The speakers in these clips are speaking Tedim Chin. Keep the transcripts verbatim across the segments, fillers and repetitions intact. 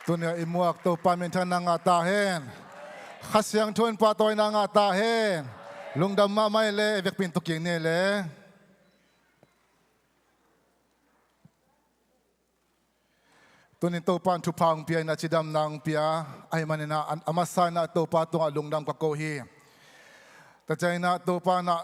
Tuni a i muak Topa minthanna ngah ta hen. Kha Siangtho in pahtawina ngah ta hen. Lungdam mahmah e le, i vekpi in tu kik ni le. Tuni Topa in thupha hong pia in a, cidamna hong pia ahih manin a, a masa in a Topa tungah lungdam ka ko hi. Tua ciangin a Topa in a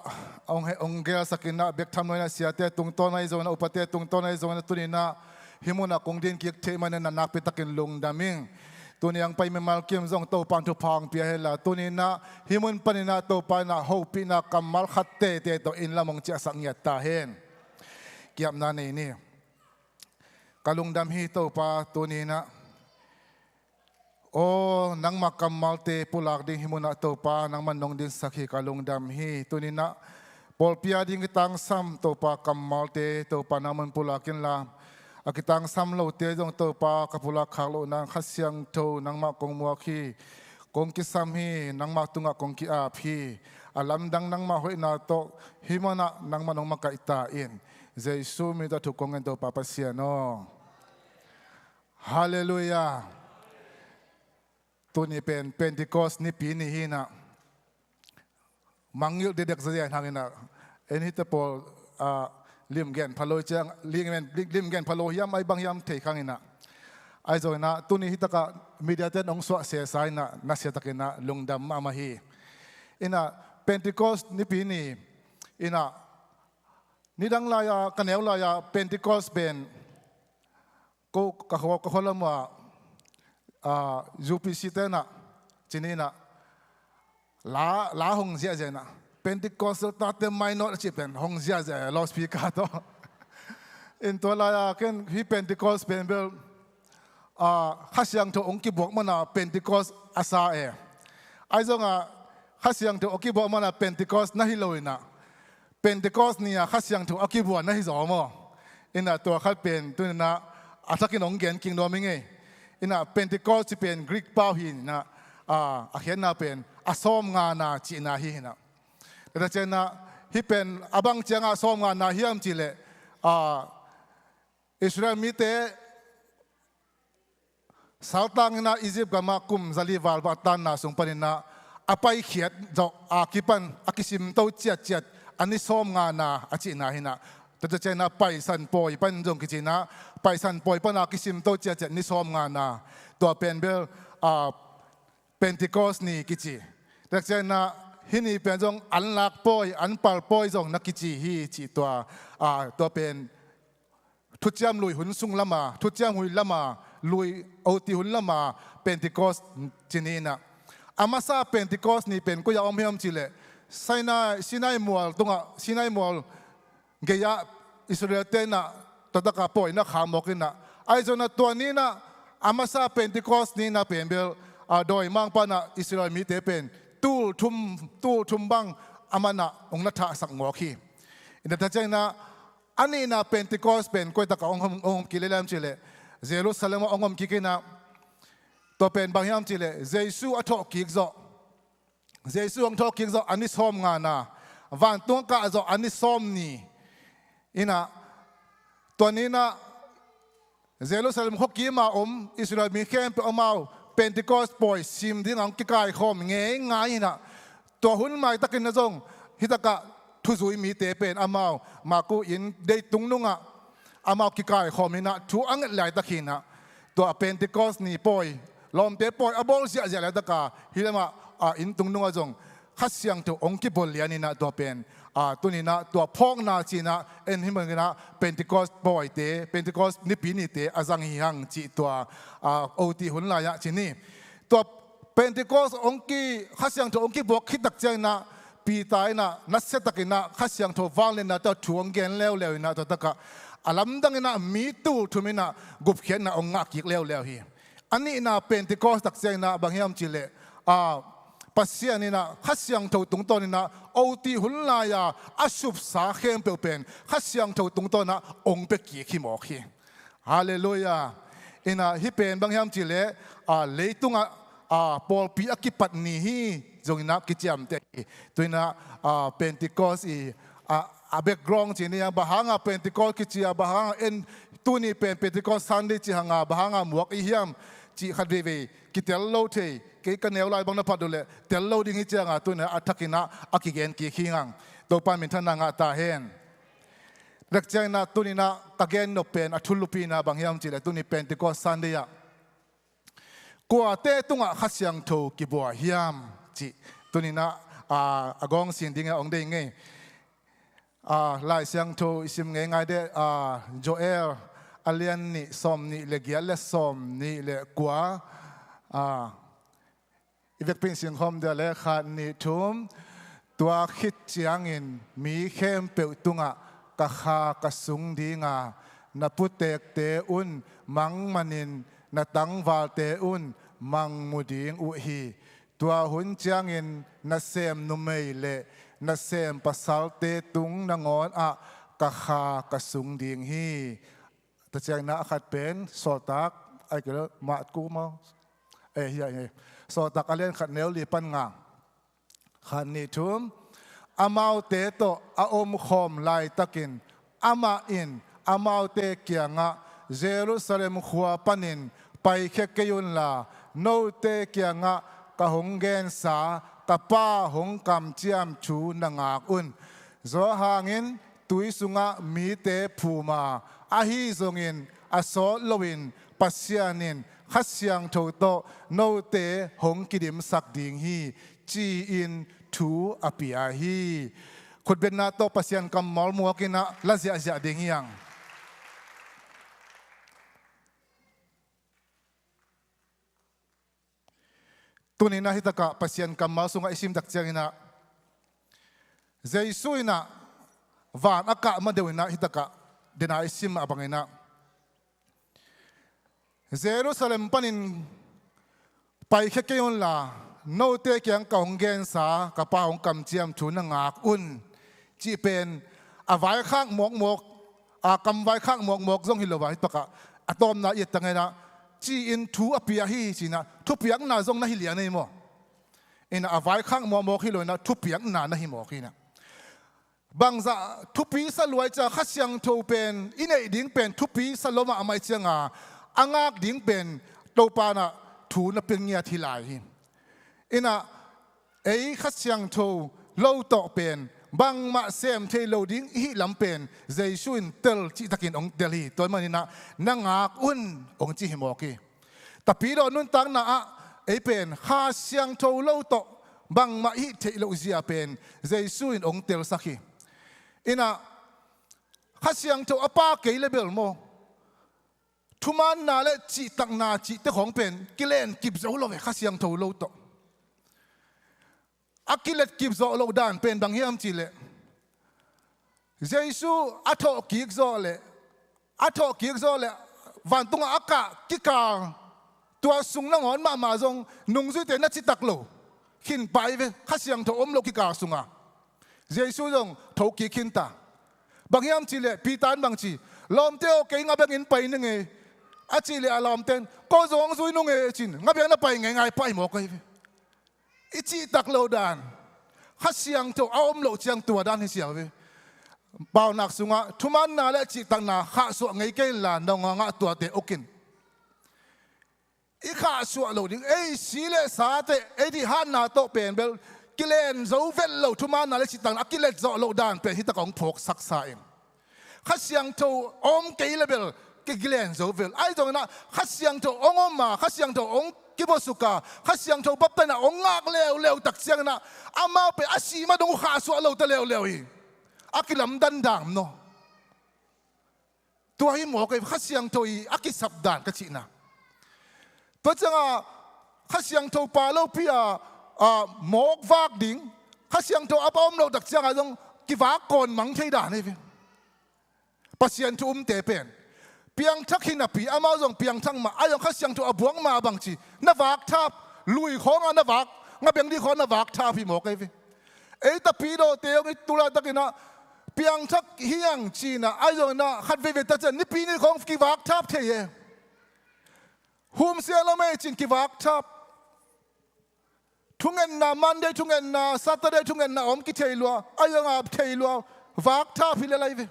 hong he, hong gelsak in a, bek tham lo in a siate tungtawn ahi zongin a, upate tungtawn ahi zongin a, tuni in a hih munah kong din kik theih manin a nakpi takin lungdam ing. Tuni hong pai mimal kim zong Topa in thupha hong pia hen la, tuni in a hih mun panin a Topa in a hopihna kammal khat teitei tawh inn lam hong ciahsak ngiat ta hen. Kiapna nei ni. Ka lungdam hi Topa, tuni in a. Aw, nangmah kammalte pulak ding hih munah Topa, nangman nong dinsak hi, ka lungdam hi. Tuni in a pawlpi a ding kitangsam Topa kammalte Topa nangman pulak in la, a kitangsam lote zong Topa ka pulak khak loh nang Kha Siangtho nangmah kong muak hi, kong kisam hi, nangmah tungah kong ki-ap hi. A lamdang nangmah hoihna tawh hih munah nangman nong makaih ta in. Jesu min tawh thu kong ngen Topa Pasian aw. Halleluiah. Tuni pen Pentecost nipi ni hi in a, mangngilh didek zaziai hang in a, en hite pawl, ah, lim gen phalo ciang, lim gen, lim gen phalo hiam, ai bang hiam thei khang in a. Ai zong in a, tuni hi takah media ten hong suah sesa in a, nasia takin a lungdam mahmah hi. In a, Pentecost nipi ni in a, nidang lai-a, ka neu lai-a Pentecost pen, ko, ka kho, ka kho lam ah, ah, U P C te in a, ci ni in a, la, la hong ziahziah in a, Pentecostal tate mainawt a cih pen hong ziahziah, loudspeaker tawh. In tua lai-a ken hih Pentecost pen bel, ah, Kha Siangtho hong kibuak man a Pentecost a sa e. Ai zong a Kha Siangtho hong kibuak man a Pentecost na hi lo in a, Pentecost ni-a Kha Siangtho a kibua na hi zaw maw? In a tua khat pen tuni in a, a thakin hong gen kik nuam ing ei. In a Pentecost cih pen Greek pau hi in a, a, a khiatna pen a sawmngana cihna hi in a. Tua ciangin a hih pen a bang ciangah sawmngana hiam cih leh, a, Israel mite saltang in a Egypt gamah kum zali val bang a tanna sung panin a, a paikhiat zawh a kipan a kisimto ciatciat a ni sawmngana a cihna hi in a. Tua ciangin a Paisan pawi pan zong kici in a, Paisan pawi pan a kisimto ciatciat ni sawmngana. Tua pen bel, a, Pentecost ni kici. Tua ciangin a hih ni pen zong anlak pawi, anpal pawi zong na kici hi cih tua, a, tua pen Thuciam Lui hun sung lama, Thuciam Lui lama, Lui O T hun lama, Pentecost ci ni in a. A masa Pentecost ni pen koi-ah om hiam cih leh, Sinai, Sinai mual tungah, Sinai mual gei-ah Israel-te in a, tua takah pawi na kham mawk in a. Ai zong in a tua ni in a, a masa Pentecost ni in a pen bel, a, dawimangpa in a Israel mite pen tul thum, tul thum bang amah in a hong na thahsak mawk hi. In a tua ciangin a, a nihna Pentecost pen koi takah hong om, hong om kik lel hiam cih leh, Jerusalem ah hong om kik in a, tua pen bang hiam cih leh, Jesu a thawh kik zawh, Jesu hong thawh kik zawh a ni sawmngana, vantung a kah zawh a ni sawmni. In a, tua ni in a, Jerusalem khuakim a om Israel mi khempeuh amau Pentecost pawi sim dingah hong kikaikhawm ngeingai in a, tua hun maitakin a zong hih takah thuzui mite pen amau Maku inn deitung nungah amau kikaikhawm in a, thu a nget laitak hi in a, tua Pentecost ni pawi, lawmte pawi a bawl ziahziah laitak a, hih lamah, a, inn tung nungah zong Kha Siangtho hong kibua lian in a, tua pen, a, tuni in a tua phawkna ci in a, en hih manin a Pentecost pawite, Pentecost nipi nite a zang hi hang cih tua, a, O T hun lai-ah ci ni. Tua Pentecost hong ki, Kha Siangtho hong kibuak khit tak ciangin a, Peter in a nasia takin a Kha Siangtho vangliatna tawh thu hong gen leuleu in a, tua takah a lamdang in a mi tul thum in a gupkhiatna hong ngah kik leuleu hi. A nihna Pentecost tak ciangin a bang hiam cih leh, a, Pasian in a Kha Siangtho tungtawn in a O T hun lai-a a supsa khempeuh pen Kha Siangtho tungtawn a hong pia kik hi mawk hi. Halleluiah. In a hih pen bang hiam cih leh, a, leitungah, a, pawlpi a kipat ni hi zong in a kiciamteh hi. Tu in a, a, Pentecost i, a, a background ci ni a, bang hanga Pentecost kici a, bang hanga en tuni pen Pentecost Sunday ci hanga, bang hanga muak i hiam cih khat veivei kitel lo thei, kei ka neu lai bang na phat uh leh tel lo ding hi cianga tuni-in a thakin ah a kigen kik hi ngang. Topa minthanna ngah ta hen. Tua ciangin ah tuni-in ah ka gen nop pen a thulupi-in ah bang hiam cih leh tuni Pentecost Sunday ah kuate tungah Kha Siangtho kibua hiam cih tuni-in ah, a, a gawng sin dingin ah hong deih ing ei. A, Lai Siangtho i sim ngeingai deh, a, Joel a lian nih sawm nih le giat le sawm nih le kua, a, i vekpi-in sim khawm dih leh khat nih thum. Tua khit ciangin mi khempeuh tungah ka Kha ka sung ding a, na putekte un mang manin na tangvalte un mang mu ding uh hi. Tua hun ciangin nasem numei le nasem pasalte tung nangawn ah ka Kha ka sung ding hi. Tua ciangin ah a khat pen Sawltak, ai kei leh Marku maw? Eh, hiah hi. Sawltak a lian khat neu li pan nga. Khat nih thum. Amaute tawh a omkhawm laitakin amah in amaute kiangah, Jerusalem khua panin paikhia kei unla, note kiangah ka hong gensa ka Pa hong kamciam thu na ngak un. Johan in tui sungah mite phum a, ahi zongin a sawt loin Pasian in Kha Siangtho tawh note hong kidimsak ding hi, ci-in thu a pia hi. Khutbetna tawh Pasian kammal muak in ah la ziahziah ding hi hang. Tuni-in ah hi takah Pasian kammal sungah i sim tak ciangin ah, Jesu in ah van a kah ma deuh in ah hi takah, den a i sim mah bangin ah, Jerusalem panin paikhia kei unla, note kiang ka hong gensa ka Pa hong kamciam thu na ngak un, cih pen a vaikhak mawkmawk, a kam vaikhak mawkmawk zong hi lo a, hi takah a tawpna i et tak ciangin ah, ci-in thu a pia hi ci-in ah, thupiakna zong na hi lian ei maw? In ah a vaikhak mawkmawk hi lo in ah thupiakna na hi mawk hi in ah. Bangzah thupi sa lua i cih ciang, Kha Siangtho pen i neih ding pen thupi sa lua mahmah i cih cianga, a ngak ding pen Topa in ah thu na pia ngiat hi lai hi. In ah ei Kha Siangtho lo tawh pen bangmah sem thei lo ding i hih lam pen Jesu in tel cih takin hong tel hi. Tua ahih manin ah na ngak un hong ci hi mawk hi. Tapidaw nuntakna ah ei pen Kha Siangtho lo tawh bangmah i hih theih loh zia pen Jesu in hong telsak hi. In ah Kha Siangtho a pa kei le bel maw, thumaanna le cihtakna cihte khawng pen kilenkip zo lo ve Kha Siangtho lo tawh. A kiletkip zawh loh dan pen bang hiam cih leh, Jesu a thawhkik zawh leh, a thawhkik zawh leh vantungah a kah kikal, tua sung nangawn mahmah zong nungzuite na citak lo khin pah hi ve, Kha Siangtho om loh kikal sungah Jesu zong thokik khin ta. Bang hiam cih leh Peter in bang ci, "Lawmte aw, kei ngabeng in pai ning ei," a cih leh a lawmte in, "Ko zong hong zui nung ei," ci-in ngabeng na pai ngeingai pah hi mawk ahi ve. I cihtak loh dan, Kha Siangtho a om loh ciang tua dan hi siau ve. Paunak sungah thumaanna le cihtakna khahsuah ngei kei inla, nong ngah tuate uk in. I khahsuah loh ding, ei si le sate, ei dihatna tawh pen bel kilen zo vet lo, thumaanna le cihtakna a kilet zawh loh dan pen hi takah hong phawksaksa in. Kha Siangtho a om kei le bel kilen zo vet. Ahi zongin ah Kha Siangtho hong om a, Kha Siangtho hong kibuasuk a, Kha Siangtho baptaina hong ngak leuleu tak ciangin ah amau pen a si ma dong uh khahsuah lo ta leuleu hi. A kilamdan dan maw? Tua hi mawk ei, Kha Siangtho i a kisap dan ka cihna. Tua ciangah Kha Siangtho pa lopi a, a, mawk vak ding, Kha Siangtho a pa om loh tak ciangah zong kivak kawn mang thei dan hi ve. Pasian thu umte pen piangthak hi napi, amau zong piangthak mah, a zong Kha Siangtho a buak mah bangci na vak thap, lui khawngah na vak, ngabeng dih khawngah na vak thap hi mawk ei ve. Ei tapidawte hong i tu laitakin ah piangthak hi ang ci-in ah, a zong in ah khat veivei ta ciang nipi ni khawng kivak thap thei e. Humsia lo mei ci-in kivak thap. Thungetna, Monday thungetna, Saturday thungetna om kithei lua, a zong a thei lua, vak thap hi le lai ve.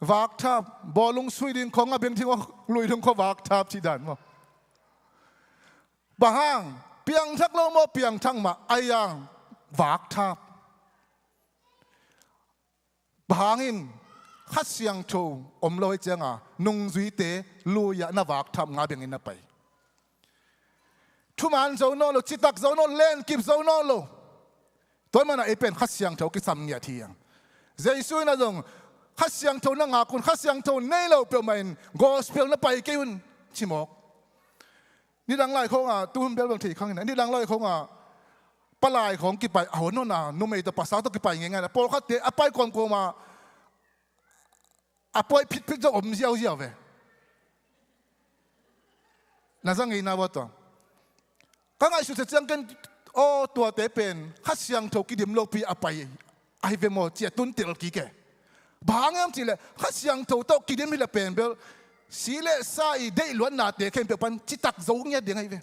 Vakthap, bawlung sui ding khong a beng ding, lui ding khong vakthap cih dan maw? Bang hang, piangthak lo maw, piangthak mah, a yang vakthap. Bang hangin, Kha Siangtho om lo hi cianga, nungzuite lui-ah na vakthap nga bengin na pai. Thuman zo nawn lo, citak zo nawn lo, lenkip zo nawn lo. Tua mana ei pen Kha Siangtho kisam ngiat hi ang. Jesu in a zong, Kha Siangtho na ngak un, Kha Siangtho nei lo peuhmah in gospel na pai kei un, ci mawk. Nidang lai khonga, tuhun bel bang thei khang ina, nidang lai khonga, palai khong kipai, a hon hona, numei tawh pasal tawh kipai ngeingai na, pawlkhatte a pai kawmkawma, a pai phitphit zong om ziauziau ve. Na za ngeina bua tua. Ka ngaihsut ciang ken, aw, tuate pen Kha Siangtho kidim lopi a pai ahi ve maw, ci-a tun tel kik e. Bang hang hiam cihleh, Kha Siangtho tawh kidim hileh pen bel, si le sa i deih luatnate khempeuh pan citak zo ngiat ding ahi ve.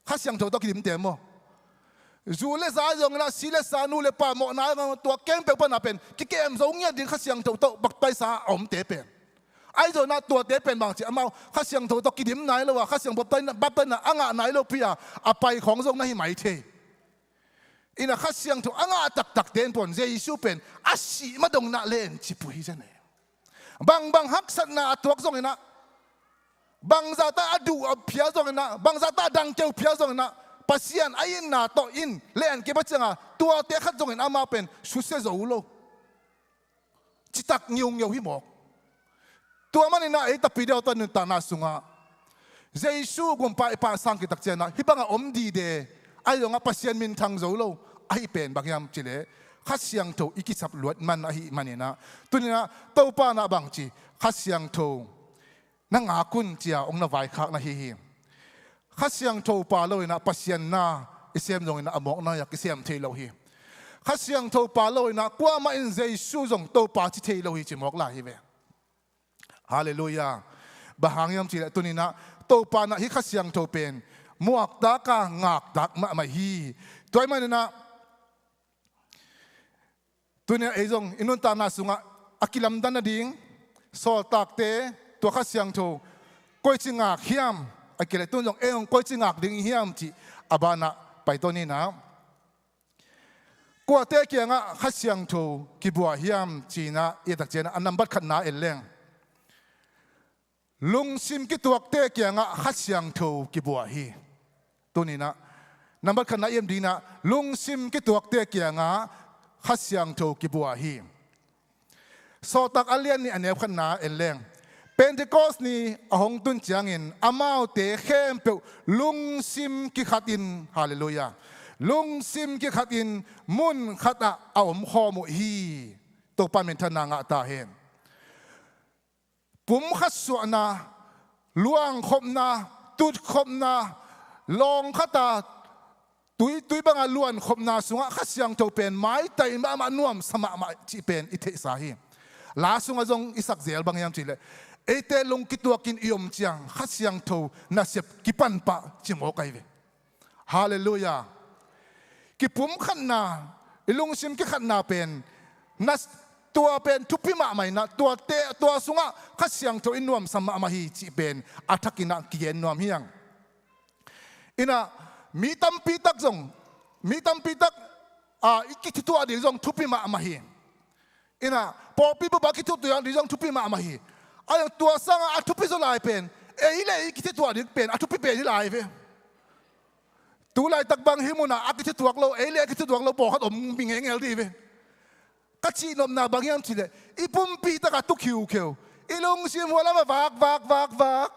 Kha Siangtho tawh kidimte maw? Zu le za zong inah, si le sa, nu le pa mawhna zong, tua khempeuh pana pen kikem zo ngiat ding, Kha Siangtho tawh baptise a omte pen. Ahi zongin ah tuate pen bang ci, amau Kha Siangtho tawh kidim nai lo a, Kha Siangtho baptise, baptise a ngah nai lopi a, a pai khong zong na hi mai thei. Inah Kha Siangtho a ngah taktakte in pawn Jesu pen a sih ma dong inah len ci pui hi zen e. Bangbang haksatna a tuak zong inah, bangzah ta a duh a phia zong inah, bangzah ta a dangkeu phia zong inah, Pasian a itna tawh in lenkip a cianga, tuate khat zongin amau pen susia zo lo. Citak ngiungeu hi mawk. Tua maninah ei tapi deuh tawh nuntakna sungah Jesu gumpa i pahsang kitak cianah hih bangah om dide, ahi zongah Pasian minthang zo lo ahi pen bang hiam cihleh, Kha Siangtho i kisap luat man ahi maninah, tuninah Topa nah bang ci, Kha Siangtho na ngak un cia ong na vaikhak na hi hi. Kha Siangtho pa lo inah Pasian na i sem zong inah a mawkna-ah kisem thei lo hi. Kha Siangtho pa lo inah kuamah in Jesu zong Topa ci thei lo hi, ci mawk lai hi ve. Halleluiah. Bang hang hiam cihleh tuninah Topa nah hih Kha Siangtho pen muaktaka ngaktak mahmah hi. Tua ahih maninah tuninah ei zong i nuntakna sungah a kilamdan nading, sawltakte tua Kha Siangtho koici ngak hiam, a kileh tun zong ei hong koici ngak ding hiam cih a banah paito ninah. Kuate kiangah Kha Siangtho kibua hiam cinah i tak cianah a nambat khatna en leng. Lungsim kituakte kiangah Kha Siangtho kibua hi. Tuninah nambat khatna i em dinah, lungsim kituakte kiangah Kha Siangtho kibua hi. Sawltak a lian nih a neu khatna en leng. Pentecost ni a hong tun ciangin amaute khempeuh lungsim kikhatin, halleluiah, lungsim kikhatin mun khatah a omkhawm uh hi. Topa minthanna ngah ta hen. Pumkhat suahna, luangkhopna, tutkhopna, lawngkhata tui, tui banga luankhopna sungah Kha Siangtho pen maitai mahmah, nuamsa mahmah cih pen i theihsa hi. La sungah zong i sak zel bang hiam cihleh, eite lung kituakin i om ciang Kha Siangtho nasep kipan pah ci mawk ahi ve. Halleluiah. Kipumkhatna, i lungsim kikhatna pen, na, tua pen thupi mahmah inah, tuate, tua sungah Kha Siangtho i nuamsa mahmah hi cih pen a thakinah kigen nuam hi ang. Inah mi tampi tak zong, mi tampi tak, a, i kithituah ding zong thupi mahmah hi. Inah pawlpi bup a kithituah ding zong thupi mahmah hi. A, tua sangah a thupi zaw lai pen, ei le ei kithituah ding pen a thupi pen hi lai ve. Tu laitak bang hih munah a kithituak lo, ei le ei kithituak lo pawlkhat om mi ngeingel dih ve. Ka cihnopna bang hiam cihleh, i pumpi takah tu khiukheu, i lungsim hua lamah vak, vak, vak, vak.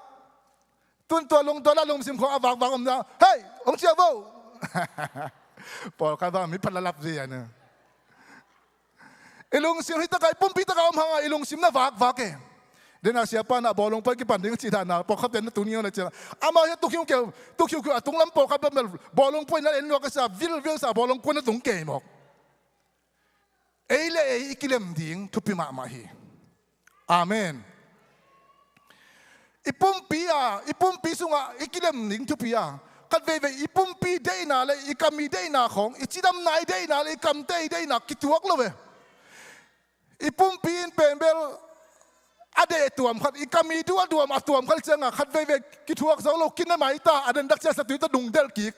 Tun tua lung, tua la lungsim khong a vakvak omna, hei, hong ciah vo. Pawlkhat bang mi phat lalap zi a na. I lungsim hi takah, i pumpi takah om hangah i lungsim na vakvak e. Dena siapa na bawlung poi kipan ding cih dahna pawlkhat pen na tun ngiau na ciang. Amau hi a tukhiu keu, tukhiu keu a tunglam pawlkhat bang bel bawlung poi na en nuak a sa, vilvil sa bawlung poi na tung kei mawk. Ei le ei i kilem ding thupi mahmah hi. Amen. I pumpi a, i pumpi sungah i kilem ding thupi a, khat veivei i pumpi deihna le i kam i deihna khong, i cidamna i deihna le i kamte i deihna kituak lo ve. I pumpi in pen bel a deh tuam khat, i kam i duh a duam a tuam khat ciangah khat veivei kithuak zo lo, kina mai ta, a dandak ciang satui tawh dungdelh kik.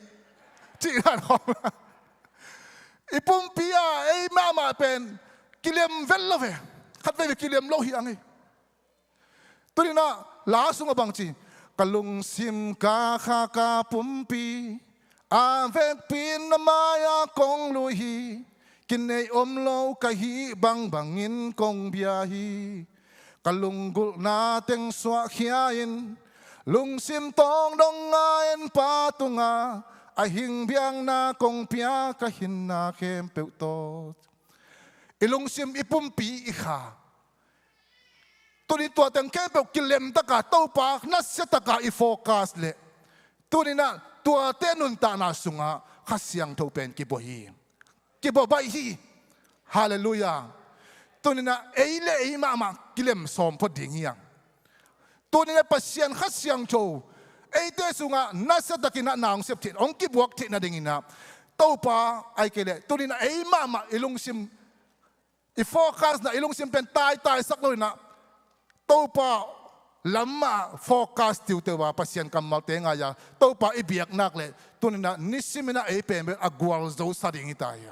Cih dan khawng. I pumpi ah ei mahmah pen kilem vet lo ve. Khat veivei kilem lo hi ang ei. Tuninah la sungah bangci, ka lungsim ka kha ka pumpi a vekpi in na mai-ah kong lui hi. Kinei om lo ka hih bangbangin kong bia hi. Ka lunggulhna teng suahkhia-in lungsim tawng dong nga-in Pa tungah a hing biakna kong pia, ka hinna khempeuh tawh. I lungsim, i pumpi, i kha, tuni tua teng khempeuh kilemtaka Topa nasiataka i focus leh tuninah tuate nuntakna sungah Kha Siangtho pen kibuah hi. Kibuah baih hi. Halleluiah. Tuninah ei le ei mahmah kilem sawm phot ding hi ang. Tuninah Pasian Kha Siangtho eite sungah nasiatakinah na hong sep theih, hong kibuak theih nadinginah Topa ai kei leh tuninah ei mahmah i lungsim, i focus na, i lungsim pen taitaisak loinah Topa lamah focus tiuteu a Pasian kammalte ngai-a Topa i biaknak leh tuninah nisiminah ei pen pen a gualzo sa ding hi ta hi.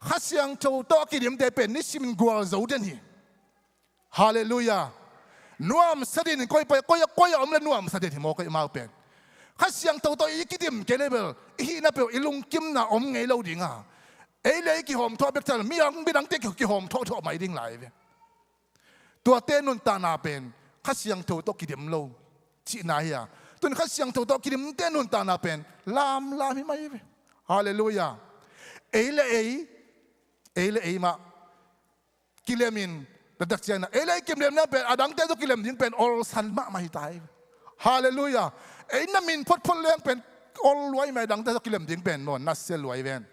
Kha Siangtho tawh a kidimte pen nisimin gualzo den hi. Halleluiah. Nuamsa den hi. Koi pai, koi a, koi a om le nuamsa den hi maw, koi mau pen. Kha Siangtho tawh i kidim kei le bel i hihna peuh, i lungkimna om ngei lo dinga ei le ei kihawmthawh bek thal, mi ang midangte ki, kihawmthawh thawh mai ding lai ve. Tuate nuntakna pen Kha Siangtho tawh kidim lo cihna hi a. Tun Kha Siangtho tawh kidimte nuntakna pen lamlam hi mai ve. Halleluiah. Ei le ei, ei le ei mah kilemin, na dak ciangin ei le ei kilemna pen a dangte tawh kilem ding pen olsan mahmah hi ta hi. Halleluiah. Ei na min photphot leng pen ol luai mah, a dangte tawh kilem ding pen maw nasia luai ven.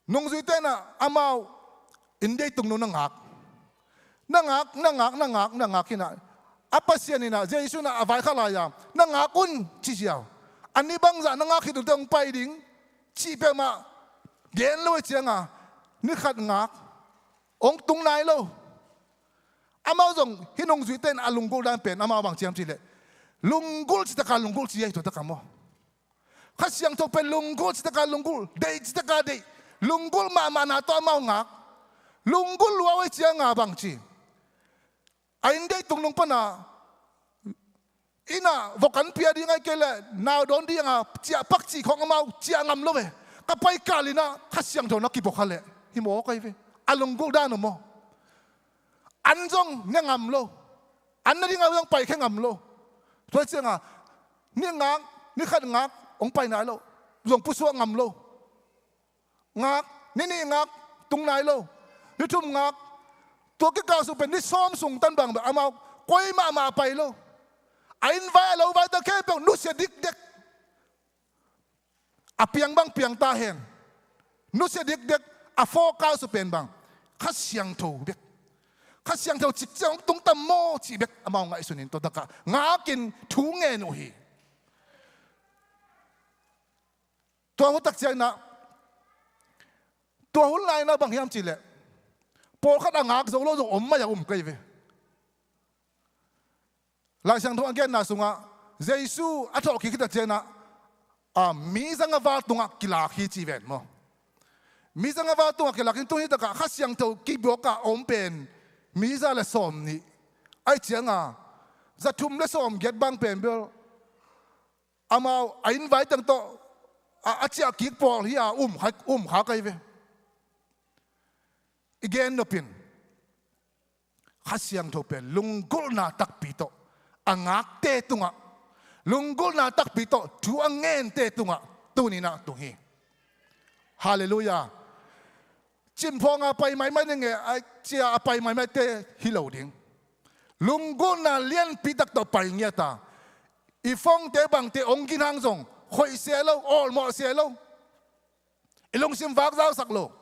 Nungzuite inah amau inn deitung nung na ngak. Na ngak, na ngak, na ngak, na ngak hinah a Pasian inah Jesu inah a vaikhak lai-a na ngak un ci ziau. A ni bangzah na ngak khit ute hong pai ding cih peuhmah gen lo hi cianga ni khat ngak, hong tung nai lo. Amau zong hih nungzuite in a lunggulh dan pen amau bang ciam cihleh lunggulh citaka lunggulh ci ahi tua taka maw. Kha Siangtho pen lunggulh citaka lunggulh, deih citaka deih, lunggulh mahmahna tawh amau ngak. Lunggulh lua uh ei cianga bangci, a inn deitung nung pana innah vok an pia ding ai kei leh nau dawn dinga ciah pakcih khawng amau ciah ngam lo ve. Ka pai kal innah Kha Siangtho na kibawkha leh hi mawk ai ve. A lunggulh dan uh maw. An zong ne ngam lo. An na ding a zong paikhia ngam lo. Tua cianga ni ngak, ni khat ngak, hong pai nai lo. Zong pusuak ngam lo. Ngak, ni nih ngak, tung nai lo. Ni thum ngak, tua kikal sung pen ni sawm sung tan bang beh amau koi mahmah pai lo. A inn vai a lo vai ta khempeuh nusia dikdek. A piang bang piang ta hen. Nusia dikdek, a focus uh pen bang Kha Siangtho bek. Kha Siangtho cikciang hong tungtam maw cih bek amau ngaihsunin tua takah ngakin thu ngen uh hi. Tua hun tak cianginah tua hun lainah bang hiam cihleh pawlkhat a ngak zo lo zong om mai a um kei ve. Lai Siangtho a genna sungah Jesu a thawhkik khit a cianah, a, mi zanga val tungah kilak hi ci ven maw. Mi zanga val tungah kilak hi, tun hi takah Kha Siangtho kibuaka a om pen mi za le sawm nih. Ai cianga za thum le sawm giat bang pen bel amau a inn vai teng tawh a, a ciah kik pawl hi a um kha, um kha kei ve. I gen nopin Kha Siangtho pen lunggulhna takpi tawh a ngakte tungah, lunggulhna takpi tawh thu a ngente tungah tuninah tung hi. Halleluiah. Cimphawnga pai maimai ni nge a cia a pai maimaite hi lo ding. Lunggulhna lianpi tak tawh pai ngiata i fongte bangte ong ginhang zong khoih se lo, awlmawh se lo. I lungsim vakzausak lo.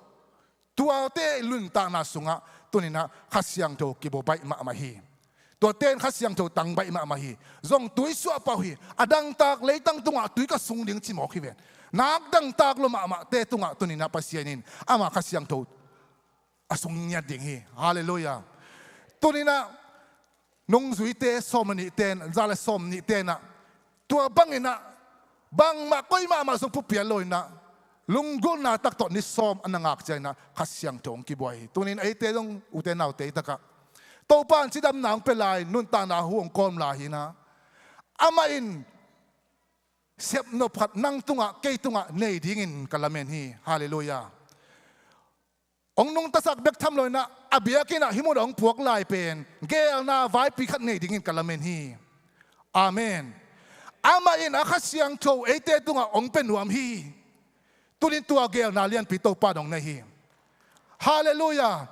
Tuate i nuntakna sungah tuninah Kha Siangtho kibaw baih mahmah hi. Tuate in Kha Siangtho tang baih mahmah hi. Zong tui suah pah uh hi. A dangtak leitang tungah tui ka sung ding ci mawk hi ven. Nak dangtak lo mahmahte tungah tuninah Pasian in ama Kha Siangtho a sung ngiat ding hi. Halleluiah. Tuninah nungzuite sawm le nihte in, za le sawm nihte inah tua banginah bangmah koi mahmah sung phupial lo inah lunggulhna tak tawh ni sawm a na ngak cianginah Kha Siangtho hong kibuai hi. Tunin eite zong ute naute takah Topa in cidamna hong pia lai, nuntakna hu hong kawm lai hinah amah in sepnop khat nang tungah kei tungah nei dingin ka lamen hi. Halleluiah. Hong nungtasak bek tham lo inah a biakinnah hih munah hong puak lai pen geelna vaipi khat nei dingin ka lamen hi. Amen. Amah in a Kha Siangtho eite tungah hong pia nuam hi. Tunin tua geelna lianpi Topa in hong nei hi. Halleluiah.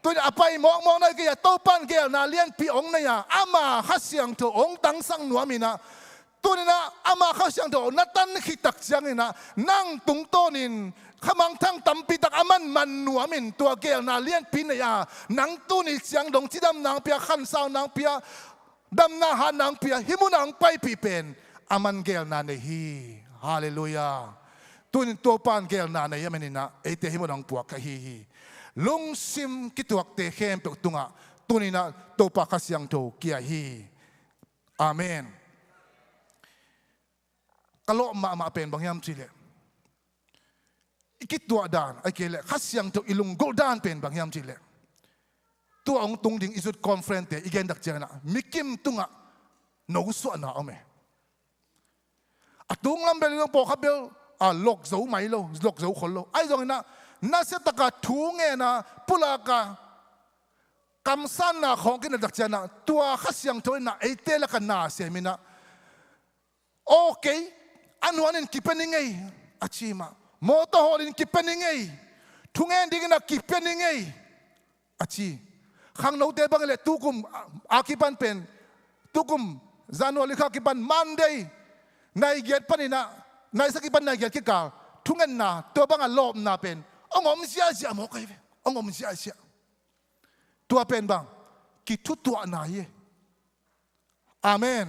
Tunin a pai mawkmawk na hi kei a, Topa in geelna lianpi hong nei a, ama Kha Siangtho hong tangsak nuam inah tuninah ama Kha Siangtho na tan khit tak cianginah nang tungtawnin khamangthang tampi tak a man man nuamin tua geelna lianpi nei a, nang tuni ciang dong cidamna hong pia, khansauna hong pia, damna hatna hong pia, hih munah hong paipih pen a man geelna nei hi. Halleluiah. Tunin Topa in geelna nei a maninah eite hih munah hong puak kha hi hi. Lungsim kituakte khempeuh tungah tuninah Topa Kha Siangtho kia hi. Amen. Ka lawh mahmah pen bang hiam cihleh i kituah dan, ahih kei leh Kha Siangtho i lunggulh dan pen bang hiam cihleh tua hong tung ding i zut conference-te i gendak cianginah mikim tungah nosuahna om e. A tunglam bel i zong pawlkhat bel a lok zo mai lo, lok zo khol lo. Ahi zonginah nasia taka thu ngena pulaka kamsanna khawng kinatdak cianginah tua Kha Siangtho inah eite laka na seminah, okay, a nuanin kipia ni ngei a ci mah. Mawtaw hawlin kipia ni ngei. Thungen dinginah kipia ni ngei a ci. Khangnote bang hileh tukum a, a kipan pen, tukum January kha kipan Monday nai giat paninah, nai sagih pan nai giat kikal thungetna, tua banga lawpna pen hong om ziahziah mawk ahi ve. Hong om ziahziah. Tua pen bang kithutuahna hi. Amen.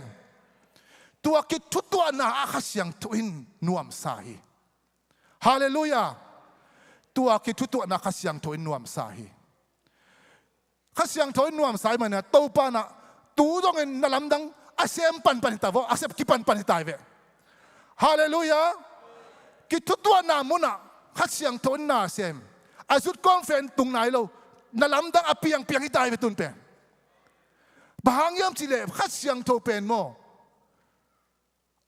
Tua kithutuahna ah Kha Siangtho in nuamsa hi. Halleluiah. Tua kithutuahna Kha Siangtho in nuamsa hi. Kha Siangtho in nuamsa hi maninah Topa inah tu zongin na lamdang a sem panpan hi ta vaw, a sep kipanpan hi ta hi ve. Halleluiah. Kithutuahna munah Kha Siangtho in na sem, a zut conference tung nai lo, na lamdang a piangpiang hi ta hi ve tun pen. Bang hang hiam cihleh Kha Siangtho pen maw,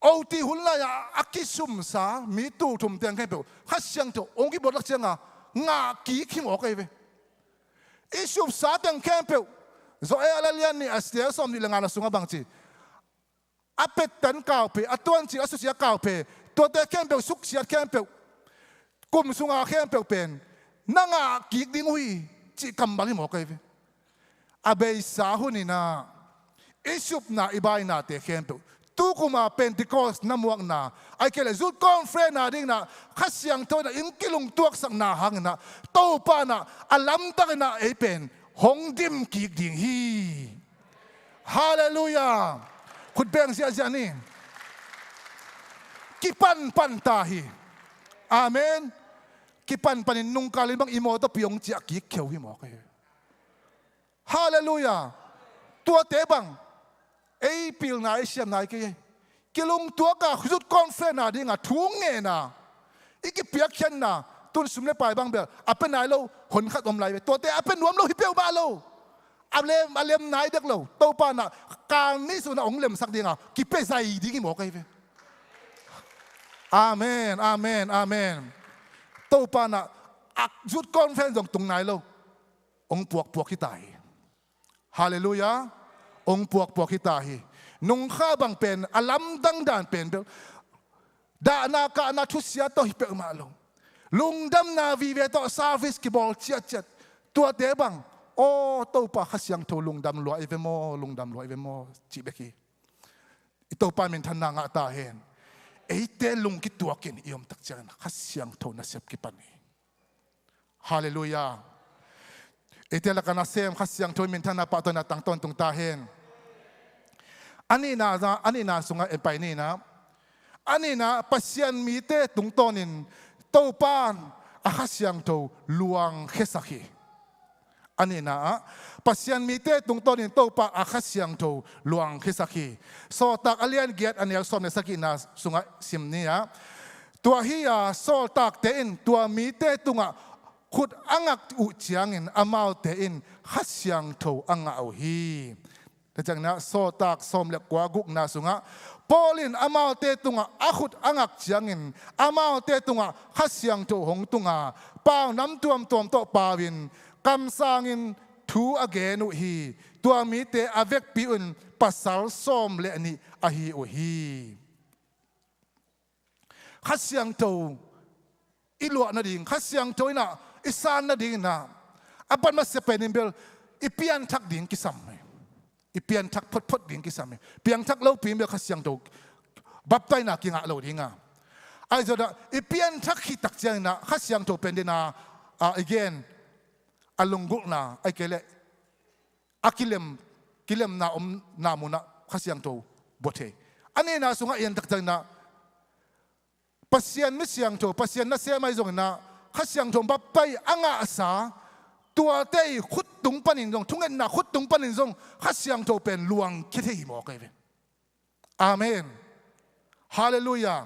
oti hun lai-ah a kisumsa mi tul thum teng khempeuh Kha Siangtho hong kibawltak cianga ngah kik hi mawk ahi ve. I supsa teng khempeuh Joel a lian nih a sia sawm nih le nga na sungah bang ci, a pettan kauphe, a tuancil a susia kauphe, tuate khempeuh suksiat khempeuh, kum sunga khempeuh pen na ngah kik ding uh hi cih kammal hi mawk ahi ve. A beisa huninah i supna i bainate khempeuh, tukuma Pentecost na muakna, ahih kei leh zut conference na dinginah Kha Siangtho inah i kilungtuaksakna hanginah Topa inah a lamdang inah ei pen hong dim kik ding hi. Halleluiah. Khut beng ziahziah ni. Kipanpan ta hi. Amen. Kipanpanin nungkalin bang i mawtawpi hong ciah kik kheu hi mawk hi. Halleluiah. Tuate bang ei pilna ei siamna hi kei. Kilungtuaka zut conference na dinga thu ngena i kipiakkhiatna, tun sum le pai bang bel a pia nai lo hon khat om lai ve. Tuate a pia nuam lo hi peuhmah lo. A lem, a lem nai dek lo. Topa inah kal ni sunah hong lemsak dinga kipia zai ding hi mawk ahi ve. Amen, amen, amen. Topa inah a zut conference zong tung nai lo hong puakpuak hi ta hi. Halleluiah. Hong puakpuak hi ta hi. Nungkha bang pen a lamdang dan pen bel dahna kahna thusia tawh hi peuhmah lo. Lungdamna vive tawh service kibawl ciatciat. Tuate bang, aw Topa Kha Siangtho lungdam lua i ve maw, lungdam lua i ve maw cih bek hi. I Topa minthanna ngah ta hen. Eite lung kituakin i omtak ciangin Kha Siangtho nasep kipan hi. Halleluiah. Eite laka nasem Kha Siangtho in minthanna pahtawina tang tawntung ta hen. A nihna, a nihna sungah en pai ninah, a nihna Pasian mite tungtawnin Topa in a Kha Siangtho luangkhiasak hi. A nihna ah, Pasian mite tungtawnin Topa a Kha Siangtho luangkhiasak hi. Sawltak a lian giat a neu sawm le sagihna sungah sim ni ah, tua hi-a sawltakte in tua mite tungah khut a ngak uh ciangin amaute in Kha Siangtho a ngah uh hi. Tua ciangin ah Sawltak sawm le kua gukna sungah, Paul in amaute tungah a khut a ngak ciangin amaute tungah Kha Siangtho hong tung a, pau nam tuamtuam tawh pau-in, kamsangin thu a gen uh hi. Tua mite a vekpi un pasal sawm le nih ahi uh hi. Kha Siangtho i luah nading, Kha Siangtho in ah i san nading in ah, a ban masiah pen in bel i pianthak ding kisam hi. I pianthak photphot ding kisam hi. Piangthak lopi in bel Kha Siangtho baptaina kingah lo ding a. Ahi zongin ah i pianthak khit tak ciangin ah Kha Siangtho pen den a, a, i gen a lunggulhna, ahih kei leh a kilem, kilemna omna munah Kha Siangtho bua thei. A nihna sungah i en tak ciangin ah Pasian mi siangtho, Pasian nasem ahi zongin ah Kha Siangtho baptai a ngahsa tuate i khuttung panin zong, thungetna khuttung panin zong Kha Siangtho pen luangkhia thei hi mawk ahi ve. Amen. Halleluiah.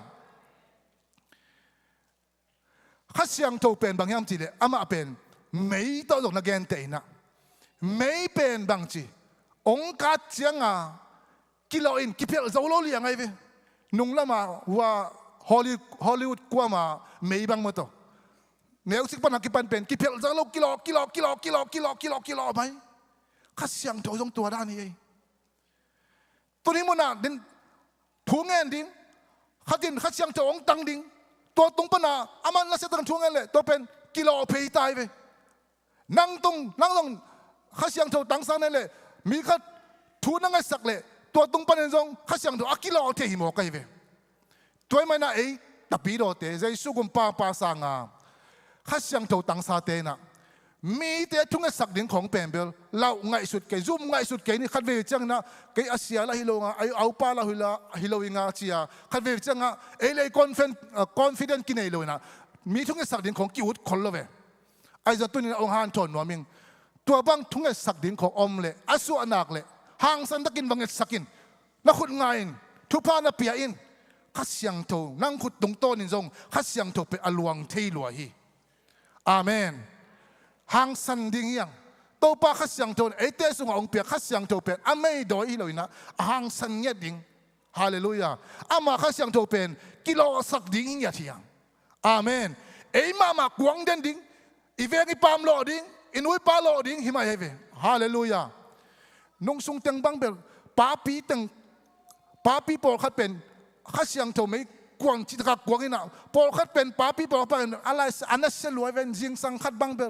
Kha Siangtho pen bang hiam cih leh amah pen mei tawh zong na genteh in ah, mei pen bangci, hong kat ciang a kilawh in kiphelh zo lo liang ahi ve. Nunglam ah hua Holly-, Hollywood kuam a mei bang maw tawh, neusik pan a kipan pen kiphelh zo lo, kilawh, kilawh, kilawh mai. Kha Siangtho zong tua dan hi ei. Tuni munah din thu ngen ding, khat in Kha Siangtho hong tang ding, tua tung pana amah nasep takin thu ngen leh tua pen kilawh phei ta hi ve. Nang tung, nang zong Kha Siangtho tangsa na hih leh, mi khat thu na ngetsak leh tua tung panin zong Kha Siangtho a kilawh thei hi mawk ahi ve. Tua ahih manin ah ei tapidawte, Jesu gumpa pa sanga Kha Siangtho tangsate in ah mite thungetsak ding khawng pen bel lauh ngaihsut kei, zum ngaihsut kei ni. Khatvei ciangin ah kei a sia lah hi lo ing a, a upa lah hi lo ing a ci a, khatvei ciangah ei le ei confident, ah, confident kinei lo in ah mi thungetsak ding khawng ki-ut khol lo ve. Ahi zong tuni-in ah hong hanthawn nuam ing. Tua bang thungetsak ding khawng om leh a suahnak leh hangsan takin va ngetsak in. Na khut nga in, thupha na pia in. Kha Siangtho, nang khut tungtawnin zong Kha Siangtho pen a luang thei lua hi. Amen. Hangsan ding hi hang. Topa Kha Siangtho in eite sungah hong piak Kha Siangtho pen a meidawi hi lo in ah, a hangsan ngiat ding. Halleluiah. Ama Kha Siangtho pen kilawhsak ding hi ngiat hi hang. Amen. Ei mahmah kuang den ding, i veng i paam lawh ding, i nu i pa lawh ding hi mah hi ve. Halleluiah. Nungsung teng bang bel, papi teng, papi pawlkhat pen Kha Siangtho mei kuang cih takah kuang in ah, pawlkhat pen papi pawlkhat pen a lai a nasia lua hi ve. Zingsang khat bang bel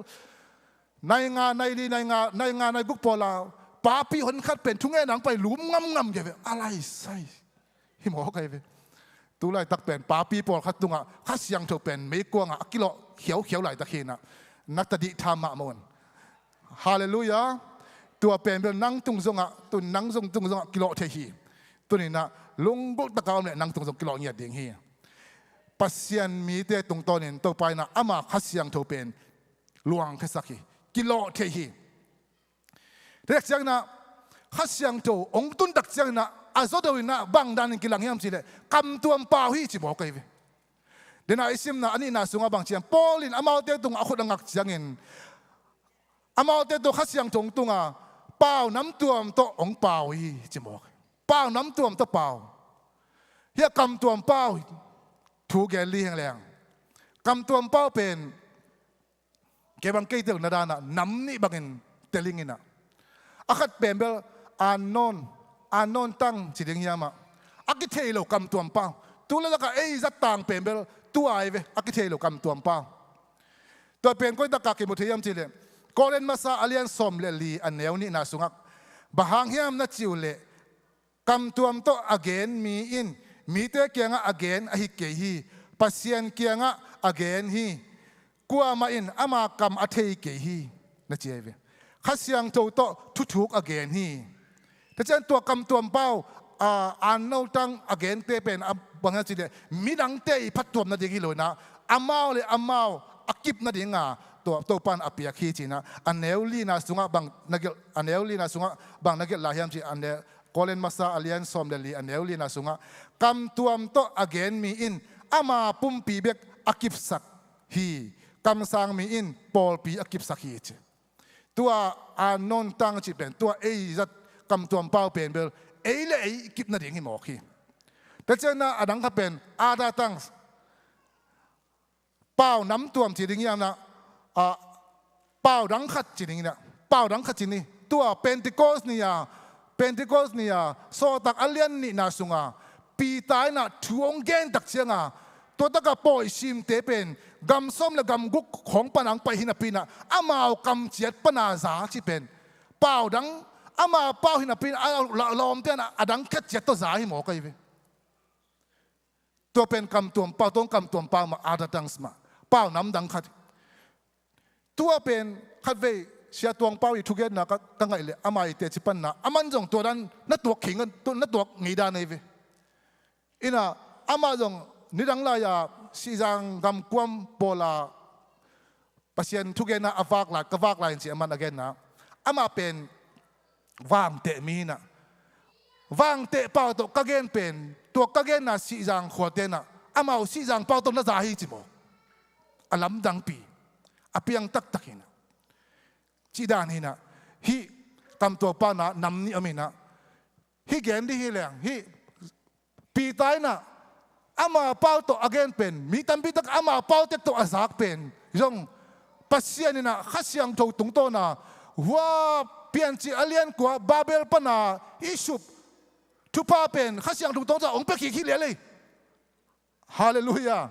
nai nga, nai li, nai nga, nai nga, nai guk pawl a papi hon khat pen thungetna hong pai lum ngamngam kei ve. A lai sai hi mawk ahi ve. Tu laitak pen papi pawlkhat tungah Kha Siangtho pen meikuangah a kilawh khiaukhiau laitak hi in ah, na tadih tha mahmah un. Halleluiah. Tua pen bel nang tung zongah, tun nang zong tung zongah kilawh thei hi. Tuni-in ah lunggulh takin om leh nang tung zong kilawh ngiat ding hi. Pasian mite tungtawnin Topa in ah ama Kha Siangtho pen luangkhiasak hi. Kilawh thei hi. Tua tak ciangin ah Kha Siangtho hong tun tak ciangin ah a zawdo in ah bang danin kilang hiam cih leh kamtuam pau hi ci mawk ahi ve. Dena i simna a nihna sungah bang ci hiam, Paul in amaute tungah a khut a ngak ciangin amaute tungah Kha Siangtho hong tung a, pau namtuam tawh hong pau hi ci mawk. Pau namtuam tawh pau. Hiah kamtuam pau thu gen li heng leng. Kamtuam pau pen kei bang kei tel na danah nam nih bangin teling in ah, a khat pen bel unknown, unknown tongue ci ding hiam ah, a kithei lo kamtuam pau. Tu laitakah ei zat tang pen bel tua ahi ve, a kithei lo kamtuam pau. Tua pen koi takah kimu thei hiam cih leh, Korin masa a lian sawm le li a neu nihna sungah, bang hang hiam na cih uh leh, kamtuam tawh a gen mi in mite kiangah a gen ahi kei hi. Pasian kiangah a gen hi. Kuamah in ama kam a thei kei hi, na ci ahi ve. Kha Siangtho tawh thuthuk a gen hi. Tua ciang tua kamtuam pau, a, unknown tongue a gente pen a bang hiam cih leh midangte i phattuam nading hi lo in ah, amau le amau a kip nadinga tua Topa in a piak hi ci-in ah, a neu lina sungah bang na gelh, a neu lina sungah bang na gelh lai hiam cih, a neu, Korin masa a lian sawm le li a neu lina sungah, kamtuam tawh a gen mi in ama pumpi bek a kipsak hi, kamsang mi in pawlpi a kipsak hi ci. Tua a nontang cih pen, tua ei zat kamtuam pau pen bel ei le ei kip nading hi mawk hi. Tua ciangin ah a dang khat pen other tongues, pau nam tuam ci ding hiam na, ah, pau dang khat ci ding hi na, pau dang khat ci ni. Tua Pentecost ni-a, Pentecost ni-a, Sawltak a lian nihna sunga Peter in ah thu hong gen tak cianga, tua taka pawi simte pen gam sawm le gam guk khawng pana hong pai hi napi in ah, amau kamciat pana za cih pen pau dang, amau pau hi napi in ah, a la-, lawmte in ah a dang khat ciat tawh za hi mawk ahi ve. Tua pen kamtuam pau, tua kamtuam pau mah, other tongues mah, pau nam dang khat. Tua pen khatvei Sia Tuang Pau i thugenna ka, ka ngaih leh, ama i teci panna, aman zong tua dan na tuak khing, na tuak ngei dan ahi ve. In ah amah zong nidang lai-a Sihzang gamkuam pawla Pasian thugenna a vak lai, ka vak lai in ci, aman a genna, amah pen vangteh mi hi na, vangteh pau tawh ka gen pen, tua ka genna Sihzang khuate in ah amau Sihzang pau tawh na za hi ci maw. A lamdangpi, a piang taktak hi na, cih dan hi na. Hih kamtuam pau in ah nam nih om hi na. Hih gen ding hi leng, hih Peter in ah ama pau tawh a gen pen, mi tampi tak ama pau tek tawh a zak pen zong, Pasian in ah Kha Siangtho tungtawn a, hua Piancil a lian kua Babel pana i sup thupha pen Kha Siangtho tungtawn a hong pia kik hi lialei. Halleluiah.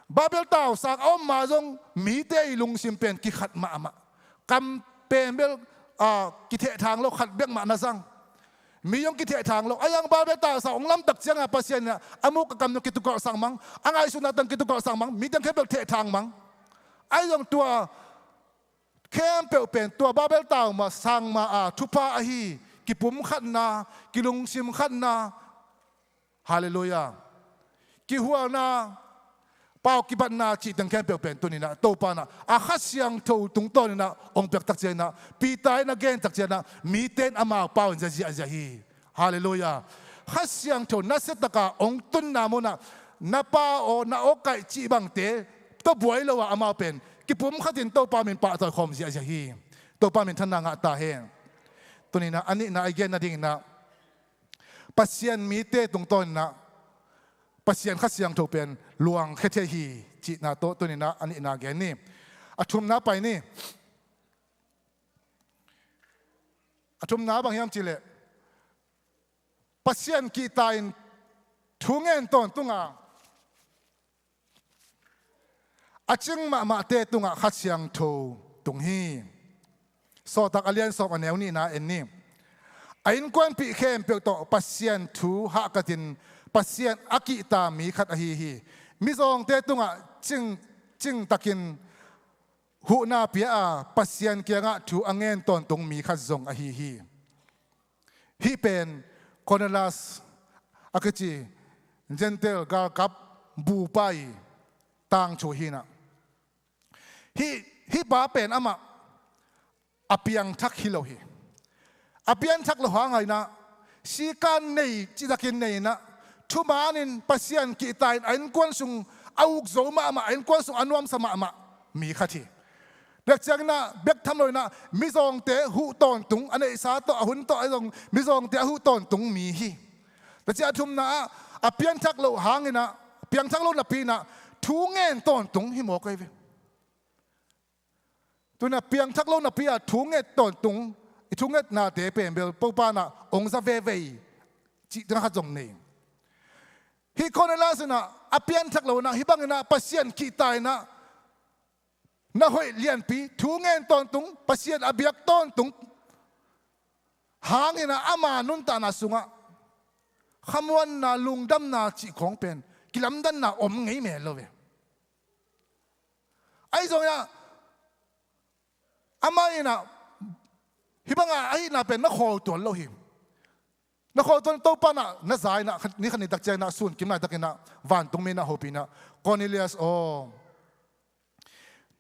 Babel tausak a om ma zong mite i lungsim pen kikhat mahmah. Kam pen bel, ah, kithehthang lo, khat bek mah na zang. Mi zong kithehthang lo. A yang Babel tausak hong lamtak cianga Pasian in ah a muk a kam teng kitukalh sang mang, a ngaihsutna teng kitukalh sang mang, mi teng khempeuh thehthang mang. Ahi zong tua khempeuh pen tua Babel tau ma sang ma a thupha ahi, kipumkhatna, kilungsim khatna, Halleluiah. Kihualna, pau kibatna cih teng khempeuh pen tuni in ah Topa in ah a Kha Siangtho tungtawn in ah hong piak tak ciangin ah, Peter in a gen tak ciangin ah, mite in amau pau in zia ziahziah hi. Halleluiah. Kha Siangtho nasia taka hong tunna munah na pau aw, na awkaih cih bangte tawh buai lo a, amau pen kipumkhat in Topa min pahtawi khawm ziahziah hi. Topa min thanna ngah ta hen. Tuni in ah a nihna i gen nadingin ah, Pasian mite tungtawn in ah Pasian Kha Siangtho pen luangkhia thei hi cihna tawh tuni in ah a nihna gen ni. A thumna pai ni. A thumna bang hiam cih leh, Pasian kihta-in thu ngen tawntung a, a cing mahmahte tungah Kha Siangtho tung hi. Sawltak a lian sawm a neu nihna en ni. A innkuanpih khempeuh tawh Pasian thu hahkatin Pasian a kihta mi khat ahi hi. Mizawngte tungah cing, cingtakin huhna pia a, Pasian kiangah thu a ngen tawntung mi khat zong ahi hi. Hih pen Cornelius a kici Gentile galkap bupa i tangthu hi na. Hih, hih pa pen amah a piangthak hi lo hi. A piangthak lo hang a in ah, sikan nei, citakin nei in ah, thumanin Pasian kihta in a innkuan sung a uk zo mahmah, a innkuan sung a nuamsa mahmah mi khat hi. Tua ciangin ah bek tham lo in ah, mizawngte huh tawntung, a neihsa tawh, a hun tawh, a zong mizawngte a huh tawntung mi hi. Tua ciang a thumna ah, a piangthak lo hangin ah, piangthak lo napi in ah, thu ngen tawntung hi mawk ahi ve. Tuna piangthak lo napi a thu nget tawntung, i thu ngetnate pen bel Topa in ah hong za veve cih teng khat zong nei. Hih Cornelius in ah a piangthak lo in ah, hih bangin ah Pasian kihta in ah na hoih lianpi, thu ngen tawntung, Pasian a biak tawntung hangin ah ama nuntakna sungah khamuanna, lungdamna cih khawng pen kilamdanna om ngei mel lo ve. Ahi zongin ah amah in ah hih banga ahihna pen na khawl tuan lo hi. Na khawl tuan, Topa in ah na za in ah, ni khat ni tak ciangin ah, sun kim laitakin ah vantungmi in ah hopih in ah, Cornelius aw,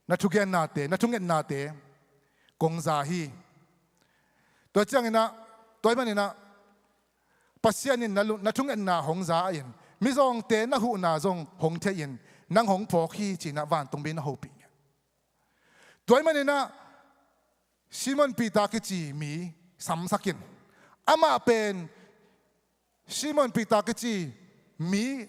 na thugennate, na thungetnate kong za hi. Tua cianginah, tua ahih maninah Pasian in na lu-, na thungetna hong za in, mizawngte na huhna zong hong thei in, nang hong phawk hi, cinah vantung mi na hopih ngiat. Tua ahih maninah Simon Peter kici mi samsak in. Amah pen Simon Peter kici mi,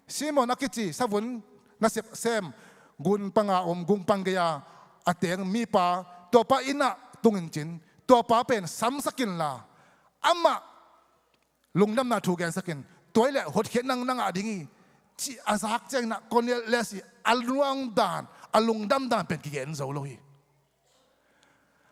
Simon a kici savun nasep sem, gun panga om, gun pang gei-a a teng mipa, tuapa innah tungin cin, tuapa pen samsak inla, amah lungdamna thu gensak in, tua hileh hotkhiat nang na ngah ding hi, ci a zak cianginah Cornelius i a nuam dan, a lungdam dan pen kigen zo lo hi.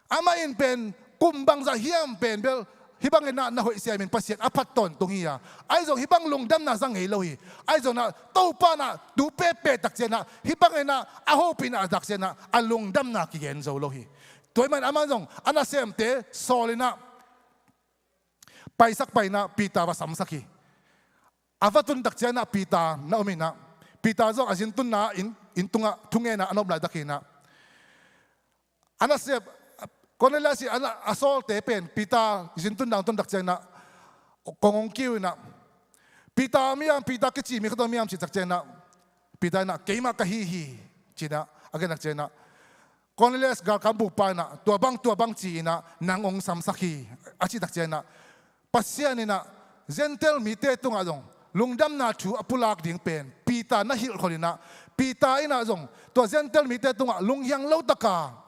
Amah in pen kum bangzah hiam pen bel hih banginah na hoih siamin Pasian a phat tawntung hi a, ahi zong hih bang lungdamna za ngei lo hi. Ahi zonginah Topa inah tu pehpeh tak cianginah hih banginah a hopihna a zak cianginah a lungdamna kigen zo lo hi. Tua ahih man amah zong a nasemte sawl inah paisak pai inah Peter va samsak hi. A va tun tak cianginah Peter na om inah, Peter zong a zintunna inn, inn tungah thungenah a nop laitak hi inah, a nasep, Cornelius i a na, a sawlte pen Peter zintunna hong tun tak cianginah kong hong kiu inah, Peter om hiam, Peter kici mi khat om hiam cih tak cianginah, Peter inah keimah ka hi hi, cinah a gen tak cianginah Cornelius galkapbu pa inah tua bang tua bang ci inah nang hong samsak hi, a cih tak cianginah Pasian inah Gentile mite tungah zong lungdamna thu a pulak ding pen Peter na hilhkhol inah, Peter inah zong tua Gentile mite tungah lunghiang lo taka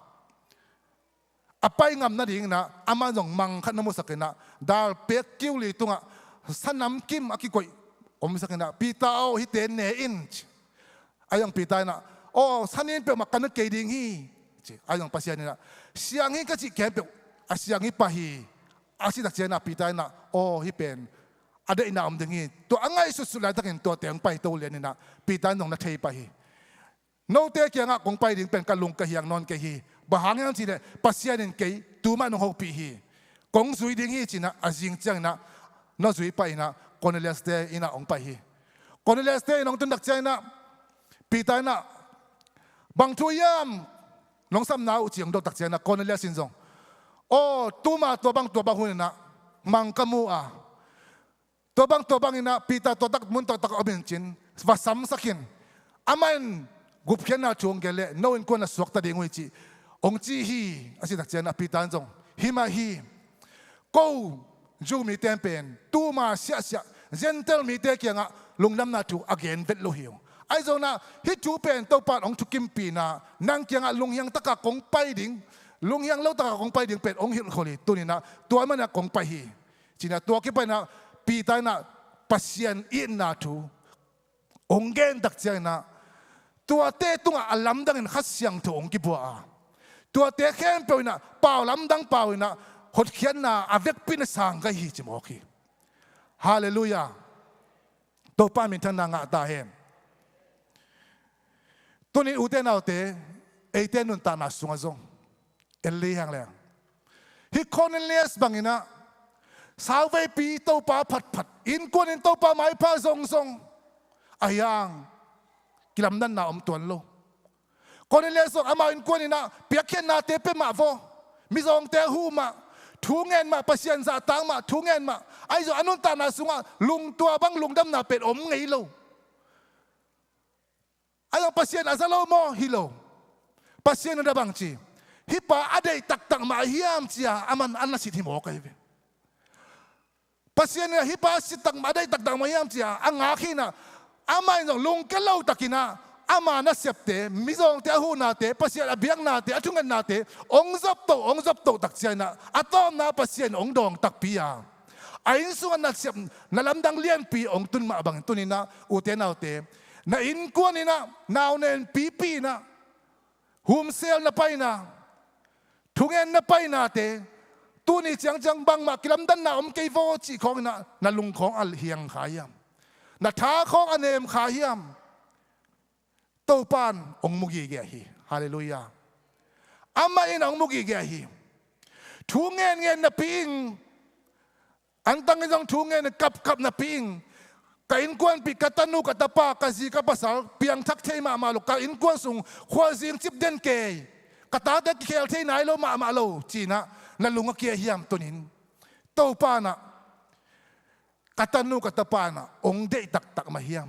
a pai ngam nadinginah amah zong mang khat na musak inah, dalpek kiuli tungah sanamkim a kikoih omsak inah, Peter aw, hihte ne in, ci. Ahi zong Peter inah, aw, sanin peuhmah ka ne kei ding hi, ci. Ahi zong Pasian inah siang hi ka cih khempeuh a siang hi pah hi, a cih tak cianginah Peter inah, aw, hih pen a deihna om ding hi. Tua a ngaihsutsut laitakin tuate hong paito lian inah Peter in zong na thei pah hi. Note kiangah kong pai ding pen ka lung ka hiang nawn kei hi. Bang hang hiam cihleh Pasian in kei tu mah nong hopih hi. Kong zui ding hi, cinah a zing cianginah na zui pah inah Cornelius-te innah hong pai hi. Cornelius-te inn hong tun tak cianginah Peter inah bang thu hiam nong samna uh, ci hong dot tak cianginah Cornelius in zong, aw, tuma tua bang tua bang hun inah mang ka mu a, tua bang tua bang inah Peter tua tak mun tua tak om in cin va samsak in, amah in gupkhiatna thu hong gen leh no innkuan a suakta ding uh hi, ci hong ci hi, a cih tak cianginah Peter in zong, hi mah hi. Ko Jew mite pen tuma siahsiah Gentile mite kiangah lungdamna thu a gen vet lo hi uh. Ahi zonginah hih thu pen Topa in hong thukimpih inah nang kiangah lunghiang taka kong pai ding, lunghiang lo taka kong pai ding pen hong hilhkhol hi. Tuninah tua maninah kong pai hi, cinah tua kipaninah Peter inah Pasian itna thu hong gen tak cianginah tuate tungah a lamdangin Kha Siangtho hong kibua a, tuate khempeuh inah pau lamdang pau inah hotkhiatna a vekpi in a sang ka hi, ci mawk hi. Halleluiah. Topa minthanna ngah ta hen. Tunin ute naute, eite nuntakna sungah zong en lehang leng, hih Cornelius banginah sauveipi Topa phatphat, innkuan in Topa maipha zongzong, ahi hang kilamdanna om tuan lo. Cornelius zong amau innkuan inah piakkhiatnate pia mah vaw, mizawngte huh mah, thu ngen mah, Pasian zahtak mah, thu ngen mah. Ahi zong a nuntakna sungah lungtua bang lungdamna pen om ngei lo. Ahi zong Pasian a za lo maw? Hi lo. Pasian in a bang ci, hih pa a deih taktak mah hiam, ci-a aman a na sit hi mawk ahi ve. Pasian in hih pa a sit taktak mah, a deih taktak mah hiam, ci-a a ngak hi inah, amah in zong lungkia lo takinah ama nasepte, mizawngte a huhnate, Pasian a biaknate, a thungetnate hong zoptoh, hong zoptoh tak cianginah a tawpna Pasian in hong dawng takpi a, a inn sungah nasep, na lamdang lianpi hong tun mah bangin tuninah ute naute, na innkuan inah nau nenpipi inah humsel na paina, thungen na painate, tuni ciangciang bangmah kilamdanna om kei vaw cih khawnginah na lungkhawng a hiang kha hiam? Na tha khawng a nem kha hiam? Topa in hong mu gige hi. Halleluiah. Amah in hong mu gige hi. Thu ngenngen napi ing, antangin zong thu ngen, kapkap napi ing, Ka innkuanpih, ka tanu, ka tapa, ka zi, ka pasal piangthak thei mahmah lo, ka innkuan sung khualzing cip den kei, ka tate kikhel thei nai lo mahmah lo ci-in ah na lung a kia hiam? Tuni-in Topa in ah ka tanu ka tapa in ah hong deih taktak mah hiam,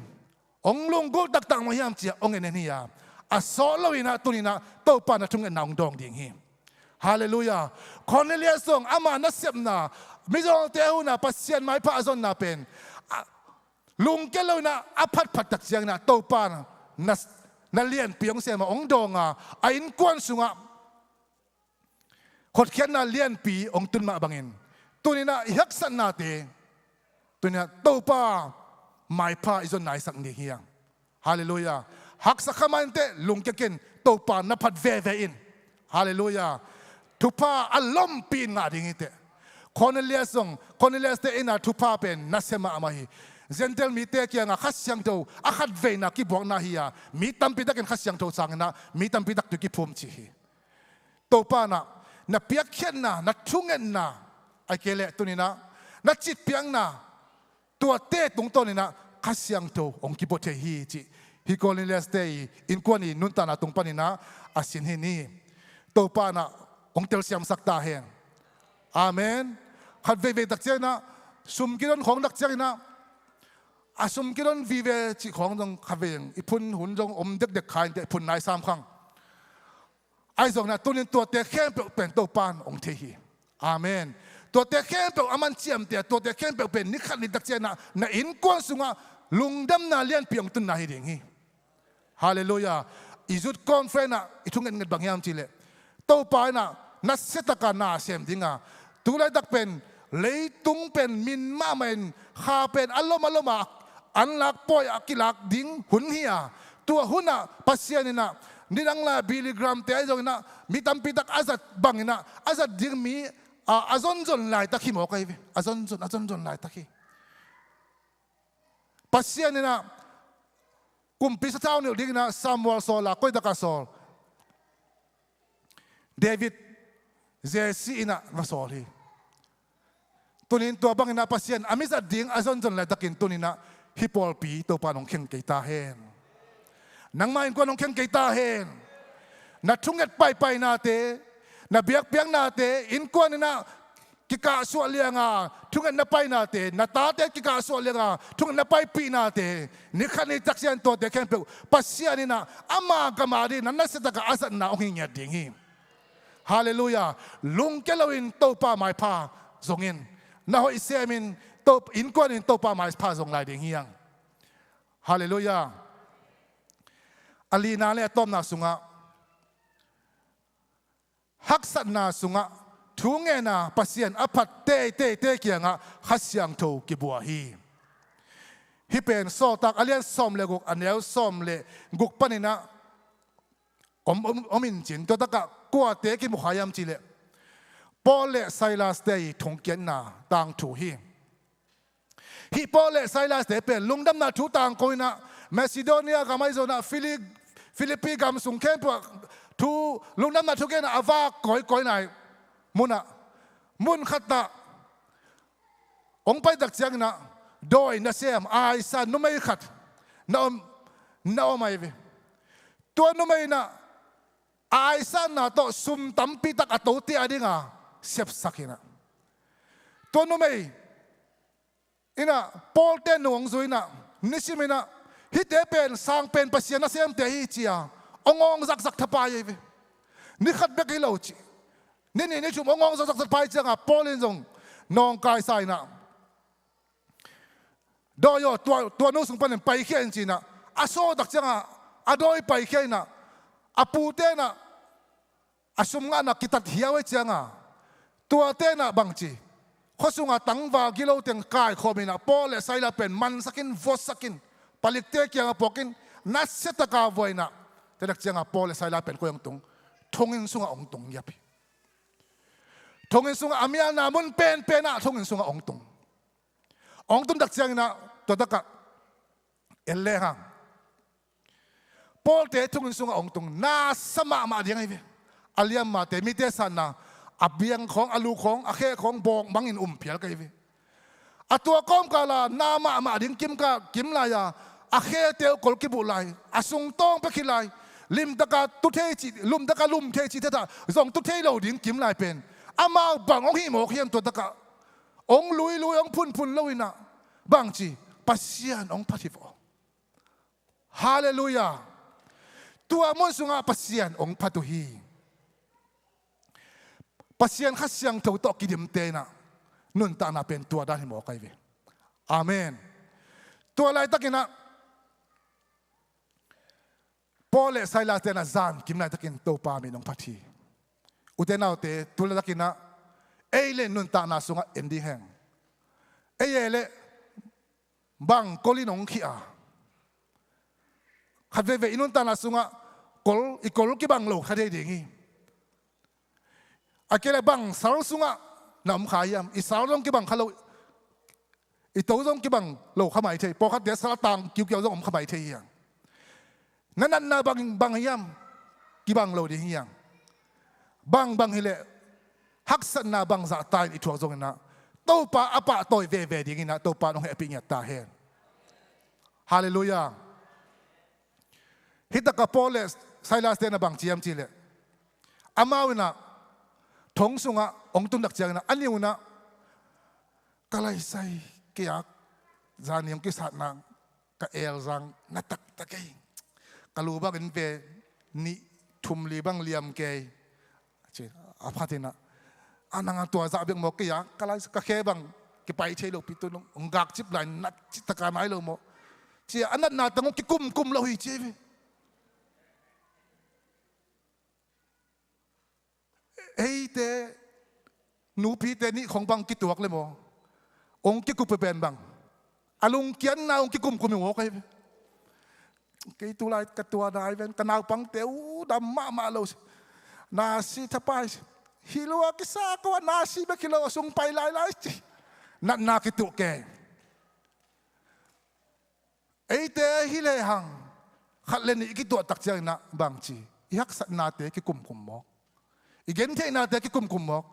hong lunggulh taktak mah hiam ci-a hong en hi a, a sawt lo-in ah tuni-in ah Topa in ah thungetna hong dawng ding hi. Halleluiah. Cornelius zong ama nasepna, mizawngte hun a Pasian maipha a zonna pen, a, lungkia lo-in ah a phatphat tak ciangin ah Topa in ah na, na lianpi hong sem a, hong dawng a, a innkuan sungah hotkhiatna lianpi hong tun mah bangin, tuni-in ah i haksatnate, tuni-in ah Topa maipha i zon naisak ding hi hang. Halleluiah. Haksa kha mah inteh, lungkia ken, Topa na phat veve in. Halleluiah. Thupha a lompi in ngah ding hi teh. Cornelius zong, Cornelius-te inn a thupha pen nasia mahmah hi. Gentile mite kiangah Kha Siangtho a khatveina kibuakna hi a, mi tampi takin Kha Siangtho sangin ah mi tampi tak tui kiphum ci hi. Topa in ah na piakkhiatna, na thungetna, ahih kei leh tuni-in ah na citpiakna, tuate tungtawnin ah Kha Siangtho hong kibua thei hi cih hih Cornelius-te i innkuan i nuntakna tung panin ah a sin hi ni. Topa in ah hong telsiamsak ta hen. Amen. Khat veivei tak ciangin ah, sum kidon khawng tak ciangin ah, a sum kidon vive cih khawng zong khatvei i phun hun zong om dekdek kha inteh, i phun nai sam khang. Ahi zongin ah tuni-in tuate khempeuh pen Topa in hong thei hi. Amen. Tuate khempeuh a man ciamteh a, tuate khempeuh pen ni khat ni tak ciangin ah na innkuan sungah lungdamna lianpi hong tunna hi ding hi. Halleluiah. I youth conference ah i thungetnget bang hiam cih leh, Topa in ah nasiatakin na sem ding a, tu laitak pen leitung pen min mahmah in, kha pen a lom a lom a, anlak pawi a kilak ding hun hi a, tua hun ah Pasian in ah nidang lai Billy Graham-te ahi zongin ah mi tampi tak a zat bangin ah, a zat ding mi, a, a zonzon laitak hi mawk ahi ve. A zonzon, a zonzon laitak hi. Pasian in ah kumpi sathau nilh dingin ah Samuel sawl a, koi takah sawl? David, Jesse in ah va sawl hi. Tuni-in tua bangin ah Pasian a mi zat ding a zonzon laitakin tuni-in ah hih pawlpi Topa in hong kheng kei ta hen. Nangmah innkuan hong kheng kei ta hen. Na thunget paipainate, na biakpiaknate, innkuan in ah kikahsuah liang a thungetna painate, na tate kikahsuah liang a thungetna paipihnate, ni khat ni tak ciang tuate khempeuh Pasian in ah ama gam adingin ah nasiatakin a zatna hong hi ngiat ding hi. Halleluiah. Lungkia loin Topa maipha zong in, na hoih semin, To, innkuan in Topa maipha zong lai ding hi hang. Halleluiah. A lina le a tawpna sungah, haksatna sungah thu ngen a, Pasian a phat teiteite kiangah Kha Siangtho kibua hi. Hih pen Sawltak a lian sawm le guk, a neu sawm le guk panin ah om, om, om in cin, tua takah kuate kimu kha hiam cih leh, Paul le Silas-te i thongkiatna tangthu hi. Hih Paul le Silas-te pen lungdamna thu tangko in ah, Macedonia gam ahi zongin ah, Phili-, Philippi gam sung khempeuh ah thu, lungdamna thu gen a, a vak kawikawi nai mun ah, mun khat ah hong pai tak ciangin ah dawi nasem, aisa numei khat na om, na om ahi ve. Tua numei in ah a aisanna tawh sum tampi tak a tote a dingin sepsak in ah, tua numei in ah Paul-te nung hong zui in ah, nisimin ah, hihte pen sang pen Pasian nasemte hi ci-a hong awng zakzak thapai ahi ve. Ni khat bek hi lo ci, ni nih ni thum hong awng zakzak thapai ciangin Paul in zong nawngkaisa in ah, dawi aw, tua, tua nu sung panin paikhia in ci-in ah, a sawltak ciangin a dawi paikhia in ah, a pute in ah a sum ngahna kitat hiau ahih ciangin, tuate in ah bangci, khua sungah tangval gilo teng kaikhawm in ah, Paul le Silas pen mansak in, vuasak in, palikte kiangah puak in, nasiatakin vua in ah, tua tak ciangin Paul le Silas pen koi hong tung? Thonginn sungah hong tung ngiap hi. Thonginn sungah, a mialna mun penpen ah thonginn sungah hong tung. Hong tun tak ciangin ah, tua takah en lehang, Paul-te thonginn sungah hong tung, nasa mahmah ding ahi ve. A liammate, mite sanna, a biang khawng, a lu khawng, a khe khawng bawk bangin um phial ka hi ve. A tua kawmkala na mahmah ding kimka kim lai-a, a khete uh kol kibuh lai, a sungtawng pia khit lai, limtaka tu thei cih, lumtaka lum thei cih theta zong tu thei lo ding kim lai pen amau bang hong hih mawk hiam? Tua takah hong luilui, hong phunphun lo inah bangci, Pasian hong phat hi vaw. Halleluiah. Tua mun sungah Pasian hong phat uh hi. Pasian Kha Siangtho tawh kidimte inah nuntakna pen tua dan hi mawk ahi ve. Amen. Tua laitakinah Paul le Silas te inah zan kim laitakin Topa min hong phat hi. Ute naute, tu laitakinah ei le nuntakna sungah en ding heng. Ei e le bang kol in hong khih a, khat veivei i nuntakna sungah kol, i kol kibang lo kha thei ding hi. A kei le bang sal sungah na om kha hiam? I sal zong kibang kha lo, i to zong kibang lo kha mai thei. Pawlkhatte sal a tang kiukiau zong om kha mai thei hiam? Na natna bang, bang hiam? Kibang lo ding hiam? Bang bang hileh haksatna bangzah ta in i thuak zonginah Topa a pahtawi veve dinginah Topa in hong hehpih ngiat ta hen. Halleluiah. Hitakah Paul le Silas te inah bang ciam cihleh amau inah thong sungah hong tundak cianginah a niunah ka laisai kei a zani hong kisatna ka elzang na taktak ei. Ka lu bangin ve nih thum li bang liam kei. Ci a phatinah a nang a tua zah bek maw kei a ka lai ka khe bang kipai thei lo pi tu nung hong gakcip lai nat citaka nai lo maw? Ci a natna tang hong kikumkum lo hi ci ve. Eite nupite nih khong bang kituak le maw? Hong kikup pen bang a lungkianna hong kikumkum hi mawk ahi ve. Kei tulai ka tua nai ven ka naupangte uh dam mahmah lo si. Na si thapai si. Hi lua kisa ko a na si bek hi lo a sung pai lailai ci. Natna kituh ke. Eite hi lehang khat le nih i kituah tak cianginah bangci i haksatnate kikumkum mawk, i gentheihnate kikumkum mawk.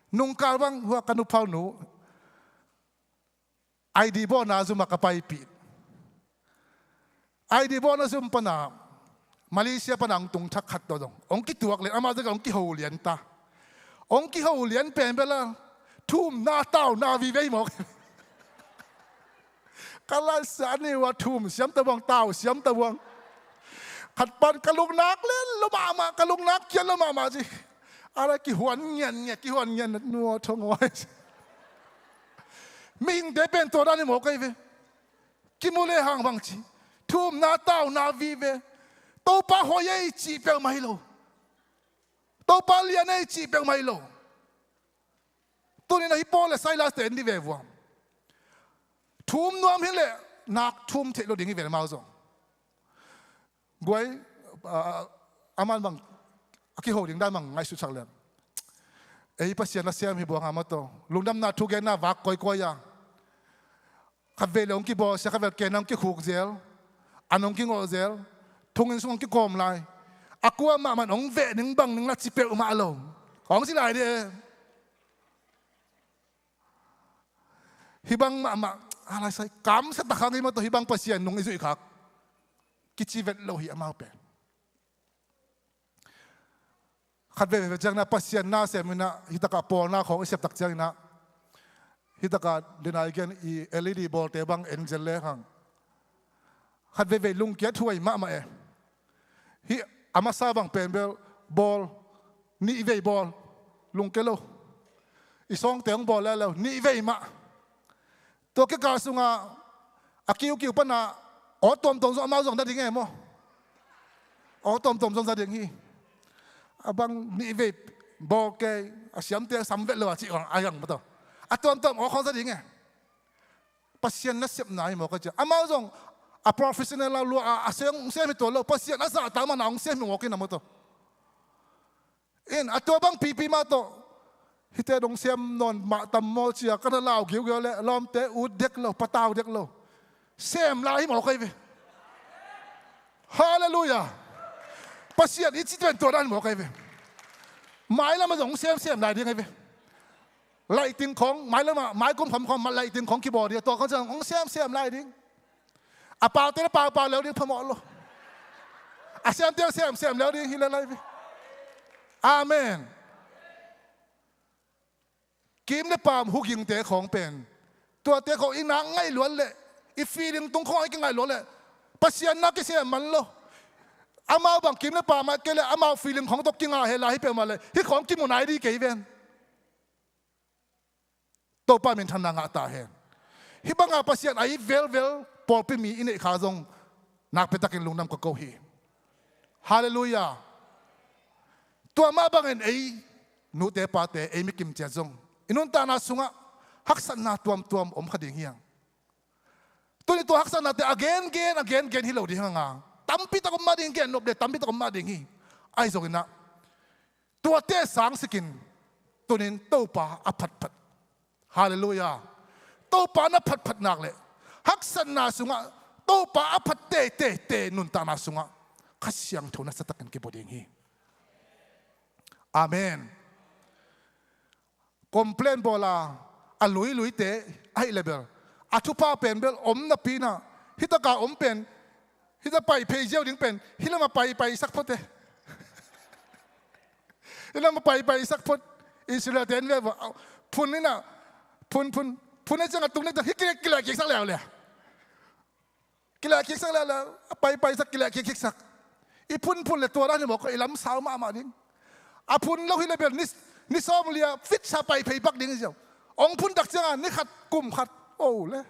Nungkal bang hua ka nuphau nu I D bawlna zum a ka paipih. I D bawlna zum pana Malaysia pana hong tung thak khat tawh dong hong kituak lian, amah zaka hong kiho lian ta. Hong kiho lian pen bela thumna tauna vive hi mawk. Ka laisa a niu a thum siam ta buang, tau siam ta buang. Khat pan ka lungnak len lo mahmah, ka lungnak kian lo mahmah ci. A la kihuan ngian ngian, kihuan ngian nua thong aw. Mihingte pen tua dan hi mawk ahi ve. Kimu lehang bangci thumna tauna vive. Topa hoih ei cih peuhmah hi lo. Topa lian ei cih peuhmah hi lo. Tunin ahi Paul le Silas te en dih ve vua. Thum nuam hileh nak thum theih lo ding hi ve le mau zong. Guai, ah, aman bang a kiho ding dan bang ngaihsutsak lian. Ei Pasian a siam hi buang a maw taw. Lungdamna thugenna vak koikoi a. Khat vei le hong kibawlsia, khat vei le ken hong kikhuk zel, an hong kingawh zel, thonginn sung hong kikawm lai. A kuamah man hong veh ning bang ning la ci peuhmah lo. Hong ci lai dih e. Hih bang mahmah a laisai kamsia takhang i maw taw hih bang Pasian nung i zuih khak kici vet lo hi amau pen. Khat veve ciangna Pasian na seminah hitakah pawlna khawng i septak cianginah hitakah dena i gen i L E D bawlte bang en zel le hang. Khat veivei lungkiat huai mahmah e. Hih a masa bang pen bel bawl, nih vei bawl, lungkia lo. I sawngte hong bawl le lo, nih vei mah. Tua kikal sunga a kiukiu pana aw tuamtuam zong amau zong na ding e maw? Aw tuamtuam zong za ding hi. A bang nih vei bawl kei a siamte a sam vet lo a cih a yang maw taw. A tuamtuam aw khawng za ding e. Pasian nasepna hi mawk a cia. Amau zong a professional a lua a, a sem, sem hi tuan lo. Pasian a zahtak mana hong sem hi mawk hi na maw taw. In a tua bang pipi mah tawh hite dong sem nawn mah tam maw cia ka na lau giugiau le lawmte ut dek lo, patau dek lo. Sem lai hi mawk ahi ve. Halleluiah. Pasian i cih pen tua dan hi mawk ahi ve. Mailam a zong sem sem lai ding ahi ve. Laiting khawng, mailam ah, maikum khawng khawng, laiting khawng kibawl ding, tua khawng ciang hong siamsiam lai ding. A paute na paupau leu ding phamawh lo. A siamte hong siamsiam leu ding hi le lai ve. Amen. Kim le paam hugingte khawng pen, tuate khawng i nak ngaih luat leh, i feeling tung khawng i kingaih luat leh, Pasian nak kisiam man lo. Amau bang kim le paam ah kei leh amau feeling khawng tawh kinga he lai hi peuhmah leh, hih khawng kimu nai ding kei ven. Topa minthanna ngah ta hen. Hih banga Pasian a it velvel pawlpi mi i neih kha zong nakpiatakin lungdam ka ko hi. Halleluiah. Tua mah bangin ei nute pate, ei mikim ciat zong i nuntakna sungah haksatna tuamtuam om kha ding hi hang. Tuni tua haksatnate a gengen, a gengen hi lo ding hang a, tampi tak om mah ding, gen nop le tampi tak om mah ding hi. Ahi zongin ah, tuate sangsikin tunin Topa a phatphat. Halleluiah. Topa na phatphat nak leh, haksatna sungah Topa a phat teiteite nuntakna sungah Kha Siangtho nasatakin kibua ding hi. Amen. Complain bawl a, a luiluite ahih leh bel, a thupha pen bel om napi-in ah, hih taka om pen, hih ta pai phei ziau ding pen, hih lamah pai, paisak phot e. Hih lamah pai, paisak phot. Israel-te in ve vua, phun in ah, phun, phun, phun e ciang a tung in ah, hih kileh, kileh kiksak leuleu. Kileh kiksak leuleu, a pai, paisak, kileh kik, kiksak. I phunphun leh tua dan hi mawk a, i lam sau mahmah ding. A phun lo hi leh bel ni, ni sawm li-a fit sa pai phei pak ding hi ziau. Hong phun tak ciangin ni khat kum khat. O le.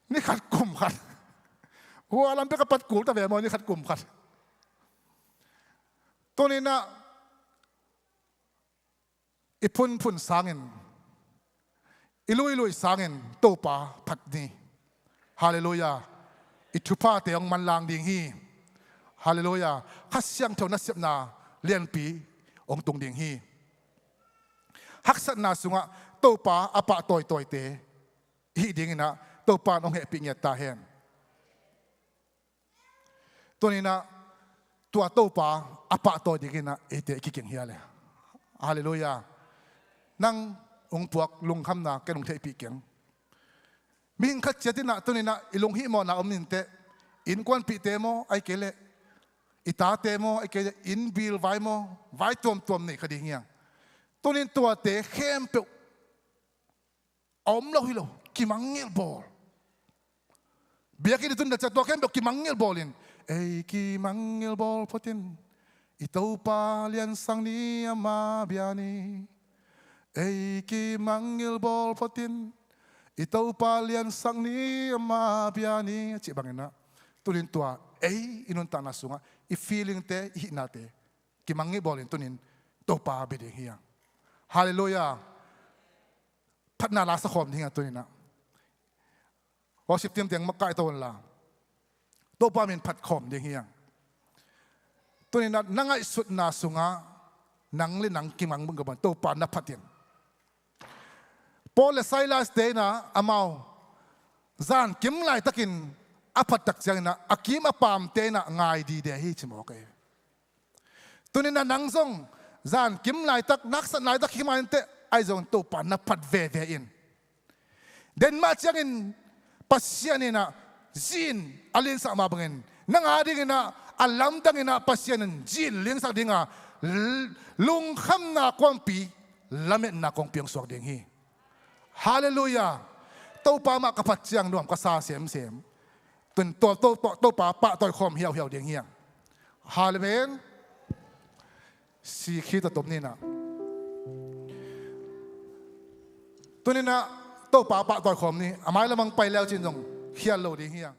Ni khat kum khat. Hua lam pek a pat kul ta ve maw, ni khat kum khat. Tuni-in ah, i phunphun sangin, i luilui sangin Topa phat ni. Halleluiah. I thuphate hong manlang ding hi. Halleluiah. Kha Siangtho nasepna lianpi hong tung ding hi. Haksatna sungah Topa a pah tawitawite i hih dingin ah Topa in hong hehpih ngiat ta hen. Tuni-in ah tua Topa a pahtawi dingin ah eite i kiging hi a le. Halleluiah. Nang hong puak lungkhamna ken hong theihpih keng. Mihing khat ciat in ah tuni-in ah i lunghihmawhna om inteh, innkuanpihte maw, ahih kei leh i tate maw, ahih kei leh inn bill vai maw, vai tuamtuam nei kha ding hi hang. Tuni-in tuate khempeuh a om lo hi lo, kimangngilh bawl. Biakinn i tun tak ciang tua khempeuh kimangngilh bawlin, ei kimangngilh bawl photin, i Topa liansak ni ama bia ni. Ei kimangngilh bawl photin, i Topa liansak ni ama bia ni, a cih bangin ah, tuni-in tua ei i nuntakna sungah i feelingte, i hihnate kimangngilh bawlin tuni-in Topa bia ding hi hang. Halleluiah. Phatna la sa khawm ding hi hang tuni-in ah. Worship team teng makaih to un la, Topa min phat khawm ding hi hang. Tuni-in ah na ngaihsutna sungah nang le nang kimang bang ka ban, Topa na phat in. Paul le Silas-te in ah amau zankim laitakin a phat tak ciangin ah a kim a paamte in ah ngai dide hi ci mawk hi. Tuni-in ah nang zong zankim laitak, na haksat laitak hi mah inteh, ahi zongin Topa na phat veve in. Den mah ciangin Pasian in ah zi-in a liansak mah bangin nang a dingin ah a lamdangin ah Pasian in zi-in liansak ding a, l-, lungkhamna kawngpi, lametna kawngpi hong suak ding hi. Halleluiah. Topa mah ka phat ciang nuam ka sa semsem. Tun to, to, to, Topa pahtawi khawm hiauhiau ding hi hang. Halleluiah. Sikhi ta tom ni-in ah, tuni-in ah Topa pahtawi khawm ni. A mailam ah hong pai leu cin zong khial lo ding hi hang.